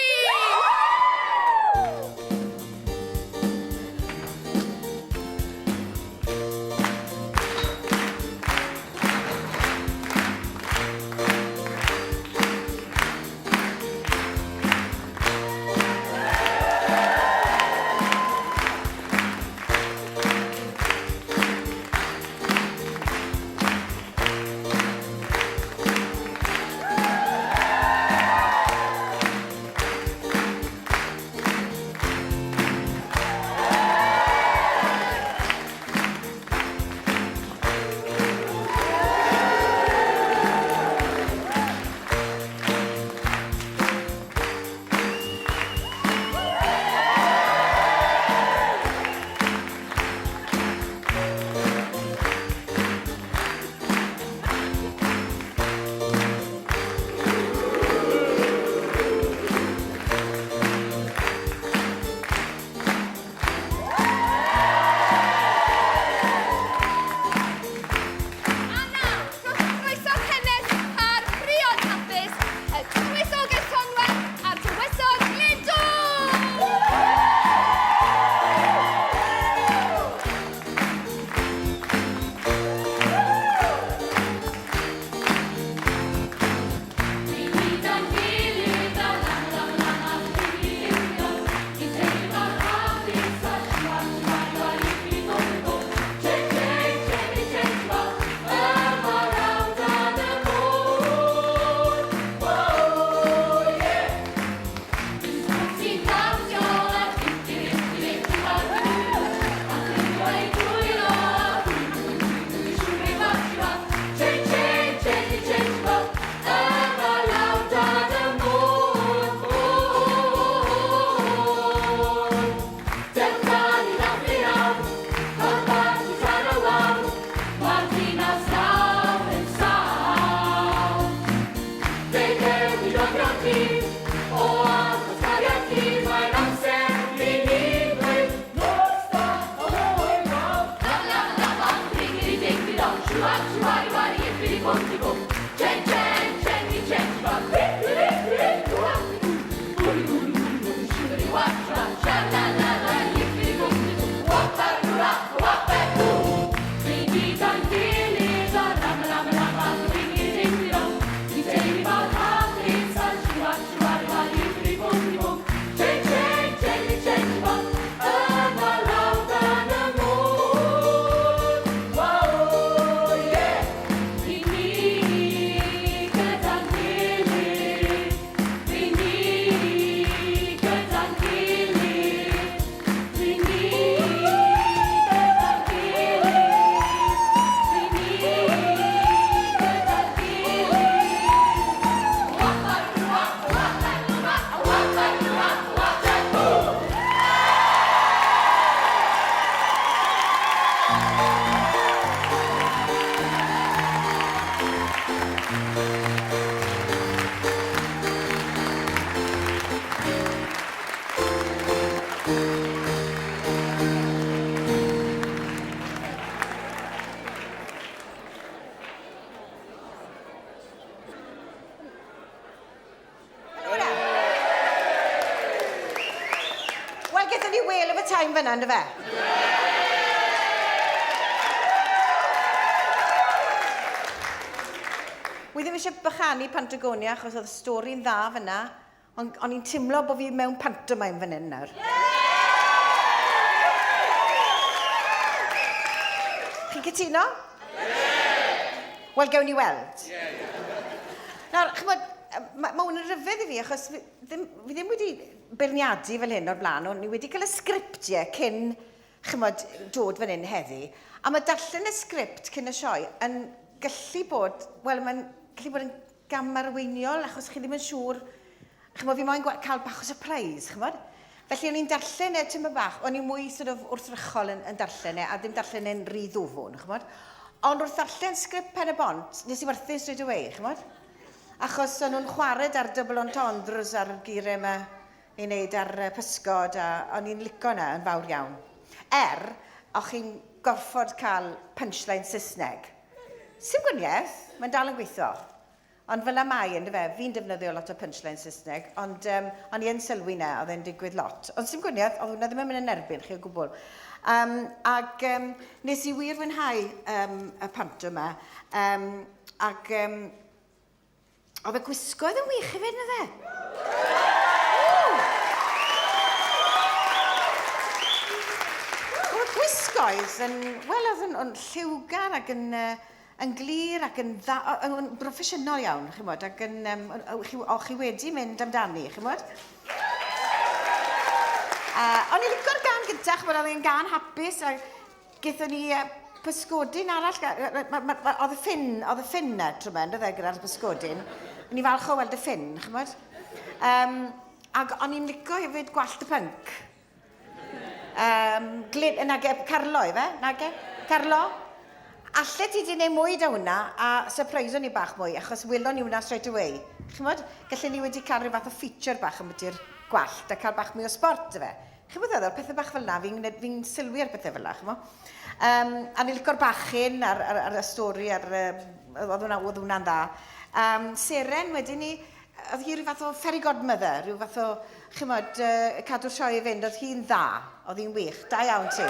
Gaethon ni whale of a time fyna, ynddo fe? Wi ddim eisiau bychanu Pantagonia achos oedd y stori'n dda fyna, ond o'n i'n timlo bod fi mewn pantomime fan hyn nawr. Chi'n cytuno? Wel, gewn ni weld. Nawr, chymod, mae ma hwn yn rhyfedd i fi, achos fi ddim, fi ddim wedi beirniadu fel hyn o'r blaen, o'n i wedi cael y sgriptiau cyn, chymod, dod fan hyn heddi, a mae darllen y sgript cyn y sioe yn gallu bod, wel, mae'n gallu bod yn gamarweiniol, achos chi ddim yn siŵr, chymod, fi moyn cael bach o surprise, chymod. Felly o'n i'n darllen e tyma bach, o'n i'n mwy sort of wrthrychol yn, yn darllen e, a ddim darllen e'n rhy ddwfwn, chymod. Ond wrth ddarllen sgript Pen y Bont, nes i werthu straight away, chymod. Achos o'n nhw'n chwarae da'r double entendres a'r geiriau yma i wneud ar pysgod, a o'n i'n lico 'na yn fawr iawn. Er, o'ch chi'n gorfod cael punchline Saesneg. Sim gwaniaeth, mae'n dal yn gweithio. Ond fel 'na mae, yndyfe? Fi'n defnyddio lot o punchline Saesneg, ond um, o'n i yn sylwi 'na, oedd e'n digwydd lot. Ond sim gwaniaeth, oedd hwnna ddim yn mynd yn erbyn chi o gwbl. Um, ac um, nes i wir fwynhau um, y panto yma. Um, Ac um, oedd y gwisgoedd yn wych hefyd, na fe? Oedd y gwisgoedd yn, wel, oedd yn, yn lliwgar ac yn, uh, yn glir ac yn, dda, yn broffesiynol iawn, chi'n bod, ac yn, um, chi, o, chi wedi mynd amdani, chi'n bod? O'n i'n licio'r gan gyntaf, ch'mod, oedd e'n gan hapus, a Gaethon ni pysgodyn arall, oedd y ffyn, oedd y ffyn na tro 'ma, yndoedd e, gyda'r pysgodyn. O'n i falch o weld y ffyn, ch'mod. Um, ac o'n i'n lico hefyd gwallt y pync. Um, Glyn, nage, Carlo, ife? Nage? Carlo? Alle ti di wneud mwy da hwnna a surprise ni bach mwy, achos welon ni hwnna straight away. Ch'mod, gallen ni wedi cael rhyw fath o feature bach ambiti'r gwallt a cael bach mwy o sport, ife? Chi'n gwybod feddwl, pethau bach fel 'na, fi'n fi'n sylwi ar pethau fel 'na, chimod. Um, a ni'n licio'r bachyn a'r, ar, ar y stori, a'r, um, oedd hwnna, oedd hwnna'n dda. Um, Seren wedyn ni, oedd hi rhyw fath o fairy godmother, rhyw fath o, chimod, uh, cadw'r sioe i fynd, oedd hi'n dda, oedd hi'n wych, da iawn ti.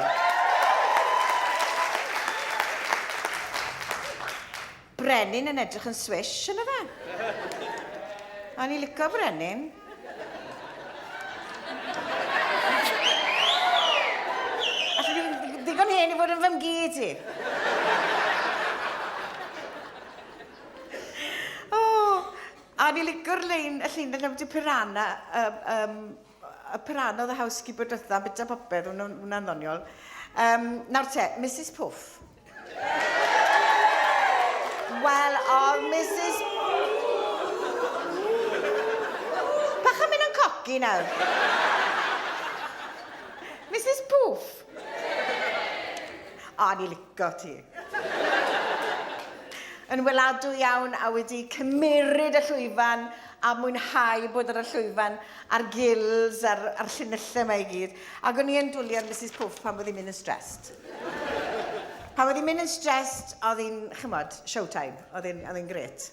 Brenin yn edrych yn swish, yna fe? O'n i licio Brenin. Allen ni ddigon hen i fod yn fy mgu ti. O, a o'n i licio'r lein, y llinell am y piranha, um, um, y piranha oedd y housekeeper dwytha, bita popeth, hwnna'n hwnna ddoniol. Um, nawr te, Mrs Puff. Wel, oedd Mrs... Bach yn mynd yn coci nawr. Mrs Poof. O, ni lico ti. Yn weladwy iawn a wedi cymeryd y llwyfan a mwynhau bod ar y llwyfan a'r gills a'r, a'r llinellau yma i gyd. Ac o'n i yn dwlu ar Mrs Poof pan bod hi'n mynd yn stressed. Pan oedd hi'n mynd yn stressed, oedd hi'n, chymod, showtime. Oedd hi'n, oedd hi'n gret.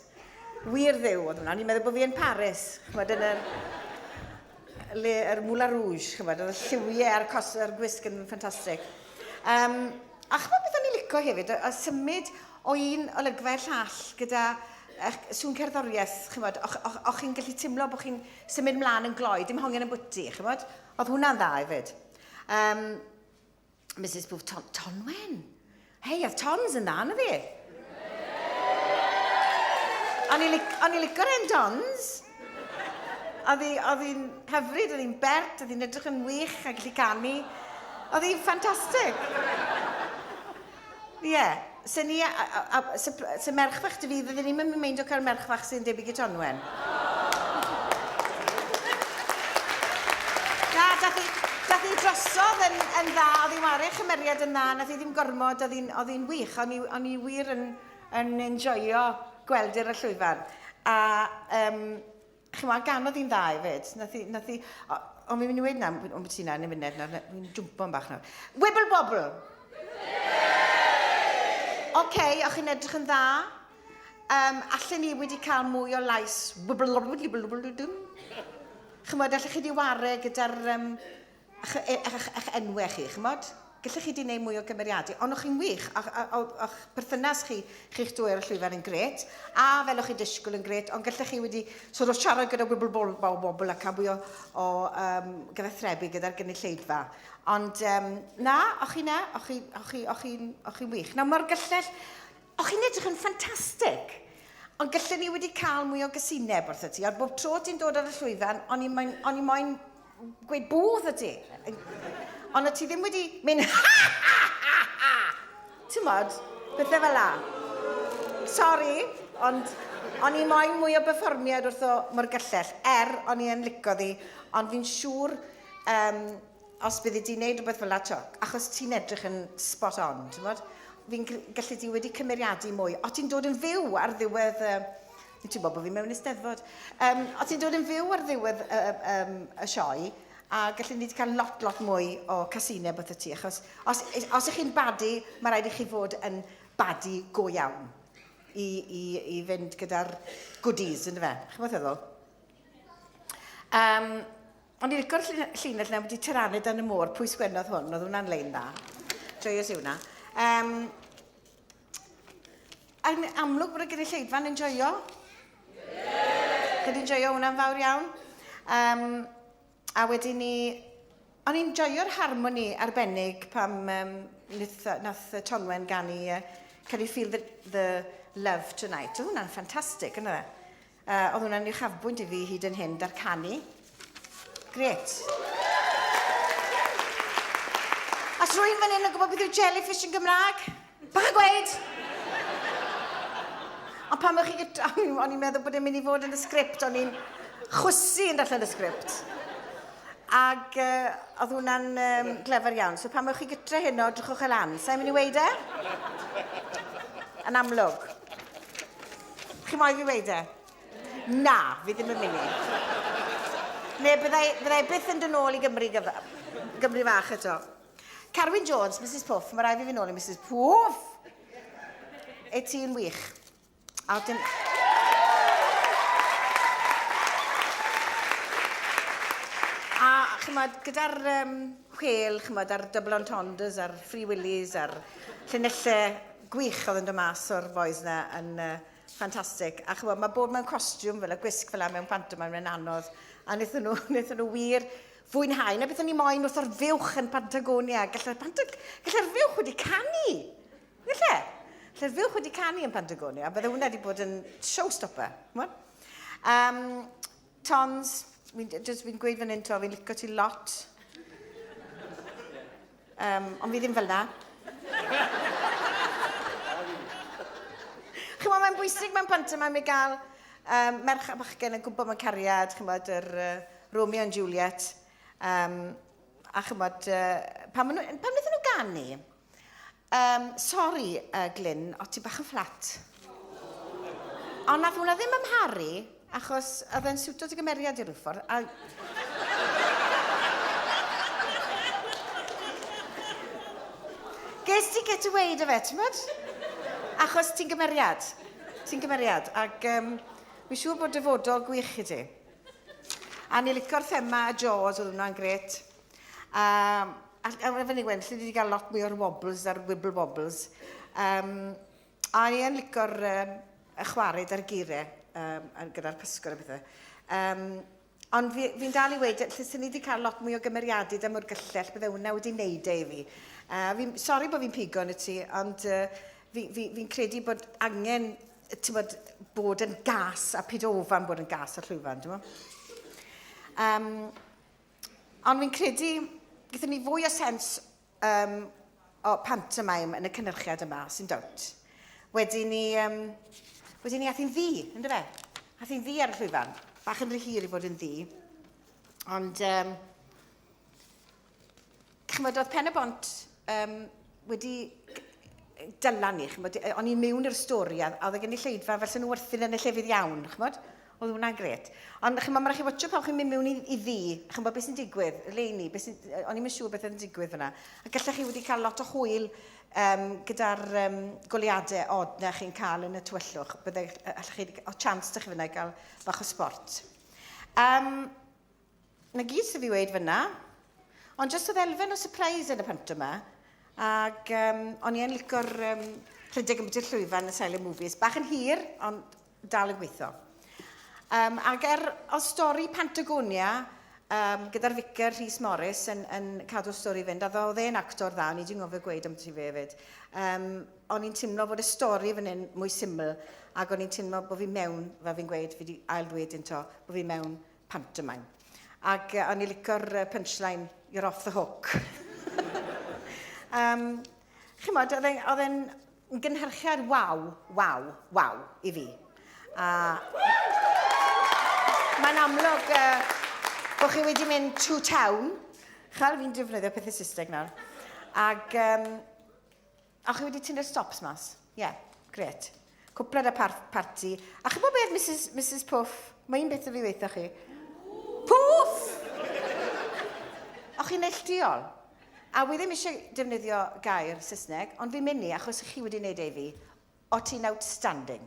Wir ddiw oedd hwnna. O'n i'n meddwl bod fi yn Paris, chymod, yn yr, le, yr Moulin Rouge, chymod, oedd y lliwiau a'r, cos, a'r gwisg yn ffantastig. Um, a chymod beth o'n i'n lico hefyd, y, y symud o un olygfa i'r llall gyda eich sŵn cerddoriaeth, chymod, o'ch, och, och chi'n gallu timlo bod chi'n symud mlaen yn gloi, dim hongian yn bwyty, chymod. Oedd hwnna'n dda hefyd. Um, Mrs Booth, Ton, Tonwen. Hei, oedd Tons yn dda, na fi? O'n i licio'r hen Tons. Oedd hi'n hyfryd, oedd hi'n bert, oedd hi'n edrych yn wych a gallu canu. Oedd hi'n ffantastig. Ie. Yeah. Se ni, a, a, a, se, se merch fach dy fi, fydden ni'n mynd meindio cael merch fach sy'n debyg i Tonwen. Na, dath hi, dath hi drosodd yn, yn dda, oedd hi'n wario chymeriad yn dda, nath hi ddim gormod, oedd hi'n, oedd hi'n wych, o'n i, o'n i wir yn, yn enjoyo gweld i'r y llwyfan. A, um, chimod, ganodd hi'n dda hefyd. Nath hi, nath hi, ond fi'n mynd i weud na, ond beth sy'n na, yn y munud nawr, fi'n jwmpo'n bach nawr. Wibble wobble! Oce, okay, o'ch chi'n edrych yn dda. Um, allen ni wedi cael mwy o lais wibble wobble wibble wibble. Chymod, allech chi wedi ware gyda'r um, Ych, ych, ych enwau chi, chymod? Gallech chi 'di wneud mwy o gymeriadu, ond o'ch chi'n wych, o'ch perthynas chi, chi'ch dwy ar y llwyfan yn gret, a fel o'ch chi'n disgwyl yn gret, ond gallech chi wedi sort of siarad gyda wibble bobl, bobl a cael mwy o, o um, gyfathrebu gyda'r gynulleidfa. Ond um, na, o'ch chi na, o'ch chi'n chi, chi, chi wych. Nawr, mae'r gyllell, o'ch chi'n edrych yn ffantastig. Ond gallen ni wedi cael mwy o gysineb wrtho ti. Ond bob tro ti'n dod ar y llwyfan, o'n i moyn, o'n i moyn gweud bwdd y ti. Ond o ti ddim wedi mynd ha ha ha ha! Ti'n modd, bethau fel la. Sorry, ond o'n i moyn mwy o berfformiad wrtho mor gyllell, er o'n i yn lico ddi, ond fi'n siŵr um, os byddi di'n neud rhywbeth fel la to, achos ti'n edrych yn spot on, ti'n modd? Fi'n gallu di wedi cymeriadu mwy. O ti'n dod yn fyw ar ddiwedd uh, Ti'n gwybod bod fi mewn eisteddfod. Um, o ti'n dod yn fyw ar ddiwedd y, um, y sioe, a gallen ni wedi cael lot, lot mwy o casineb wrth y ti, achos os, os ych chi'n badu, mae rhaid i chi fod yn badu go iawn i, i, i fynd gyda'r goodies, ynddo fe? Chi'n beth feddwl? Um, o'n i'n licio'r llinell yna wedi tyranu dan y môr, pwy sgwennodd hwn, oedd hwnna'n lein dda. Joyous yw hwnna. Um, Yn amlwg bod y gynulleidfa'n enjoio. Yeah. Chi 'di enjoio hwnna'n fawr iawn. Um, a wedyn ni, o'n i'n joio'r harmoni arbennig pam um, nath, nath Tonwen ganu uh, Can you feel the, the love tonight? Oedd hwnna'n ffantastig, yna fe? Uh, oedd hwnna'n uchafbwynt i fi hyd yn hyn, da'r canu. Gret. Os rwy'n fan hyn yn gwybod beth yw jellyfish yn Gymraeg? Bach a gweud! Ond pan o'ch chi gyda... O'n i'n meddwl bod e'n mynd i fod yn y sgript, o'n i'n chwysu yn darllen y sgript. Ac uh, oedd hwnna'n um, glefer iawn. So pan o'ch chi gytre heno, drychwch e lan. Sa'n mynd i weud e? Yn amlwg. Chi moyn fi weud e? Na, fi ddim yn mynd i. Neu byddai, byddai byth yn dod nôl i Gymru, gyfa, Gymru fach eto. Carwyn Jones, Mrs Puff, mae rhaid fi fynd nôl i Mrs Puff. E ti'n wych. A dyn... A chymod, gyda'r um, whale, chymod, a'r double entendres, a'r free willies, a'r llinellau gwych oedd yn dod mas o'r boys na yn uh, ffantastig. A chymod, mae bod mewn costiwm fel y gwisg fel mewn pantomime yn anodd. A wnaethon nhw, wnaethon nhw wir fwynhau. Na beth o'n i moyn wrth o'r fuwch yn Patagonia. Gallai'r Pantag gallai'r fuwch wedi canu. Gallai. Gallai'r fuwch wedi canu yn Patagonia. Bydde hwnna wedi bod yn showstopper. Um, Tons, fi'n fi gweud fan hyn to, fi'n licio ti lot. Um, ond fi ddim fel na. Chymod, mae'n bwysig mewn pantomime i gael um, merch a bachgen yn gwybod mewn cariad, chymod, yr uh, Romeo and Juliet. Um, a chymod, uh, pan, nhw, pan wnaethon nhw ganu, um, sorry, uh, Glyn, o ti bach yn fflat. Ond nath hwnna ddim amharu, achos oedd e'n siwto dy gymeriad i ryw ffordd. A... Ges ti get away dy fe, ti'n bod? Achos ti'n gymeriad. Ti'n gymeriad. Ac um, fi'n siŵr bod dyfodol gwych i ti. A ni licio'r thema a Jaws, oedd hwnna'n gret. Um, a, a fel ni gwen, lle ni wedi cael lot mwy o'r wobbles a'r wibble wobbles. Um, A o'n i yn lico'r um, y chwarae da'r gire um, gyda'r pysgod a pethau. Um, ond fi'n fi dal i weud, lle sy'n ni wedi cael lot mwy o gymeriadu da mor gyllell, bydde hwnna wedi wneud e i fi. Uh, fi sori bod fi'n pigo yn y ti, ond uh, fi'n fi, fi credu bod angen bod, bod yn gas a pid ofan bod yn gas ar llwyfan, ti'n um, ond fi'n credu, gyda ni fwy o sens um, o pantomime yn y cynhyrchiad yma, sy'n dowt. Wedyn ni, um, wedyn ni ath hi'n ddi, ynddo fe? Ath hi'n ddi ar y llwyfan. Bach yn rhy hir i fod yn ddi. Ond, um, chymod, oedd Pen y Bont um, wedi dyla ni, chymod, o'n i'n mewn i'r stori a oedd y gynulleidfa fel sy'n nhw wrthyn yn y llefydd iawn, chymod? Oedd hwnna'n gret. Ond chimod, mae rhaid chi watcho pan chi'n mynd mewn i, i ddi, chimod beth sy'n digwydd, leini, beth sy'n, o'n i'm yn siŵr beth oedd yn digwydd fyna. A gallech chi wedi cael lot o hwyl um, gyda'r um, goliadau od na chi'n cael yn y tywyllwch. Bydde, allech chi, o chance dych chi fyna i gael bach o sport. Um, na gyd sydd fi weid fyna. Ond jyst oedd elfen o surprise yn y panto yma. Ac um, o'n i yn licio'r um, rhedeg ambiti'r llwyfan y silent movies. Bach yn hir, ond dal yn gweithio. Um, ac er o stori Patagonia, um, gyda'r vicar Rhys Morris yn, yn cadw'r stori fynd, a oedd e'n actor dda, o'n i wedi ngofio gweud am ti fe hefyd. Um, o'n i'n teimlo fod y stori fan hyn mwy syml, ac o'n i'n teimlo bod fi mewn, fel fi'n gweud, fi wedi ail ddweud un to, bod fi mewn pantomime. Ac uh, o'n i'n licio'r punchline, "You're off the hook." Chimod, oedd e'n gynhyrchiad waw, waw, waw i fi. A mae'n amlwg bod chi wedi mynd to town. Chael fi'n defnyddio pethau Saesneg nawr. Ac o chi wedi tynnu'r stops mas? Ie, yeah, gret. Cwpled y par parti. A chi'n bod beth, Mrs Puff? Mae un beth o fi weithio chi. Puff! O chi'n neilltuol. A wi ddim eisiau defnyddio gair Saesneg, ond fi'n mynd i, achos chi wedi wneud e i fi. O ti'n outstanding.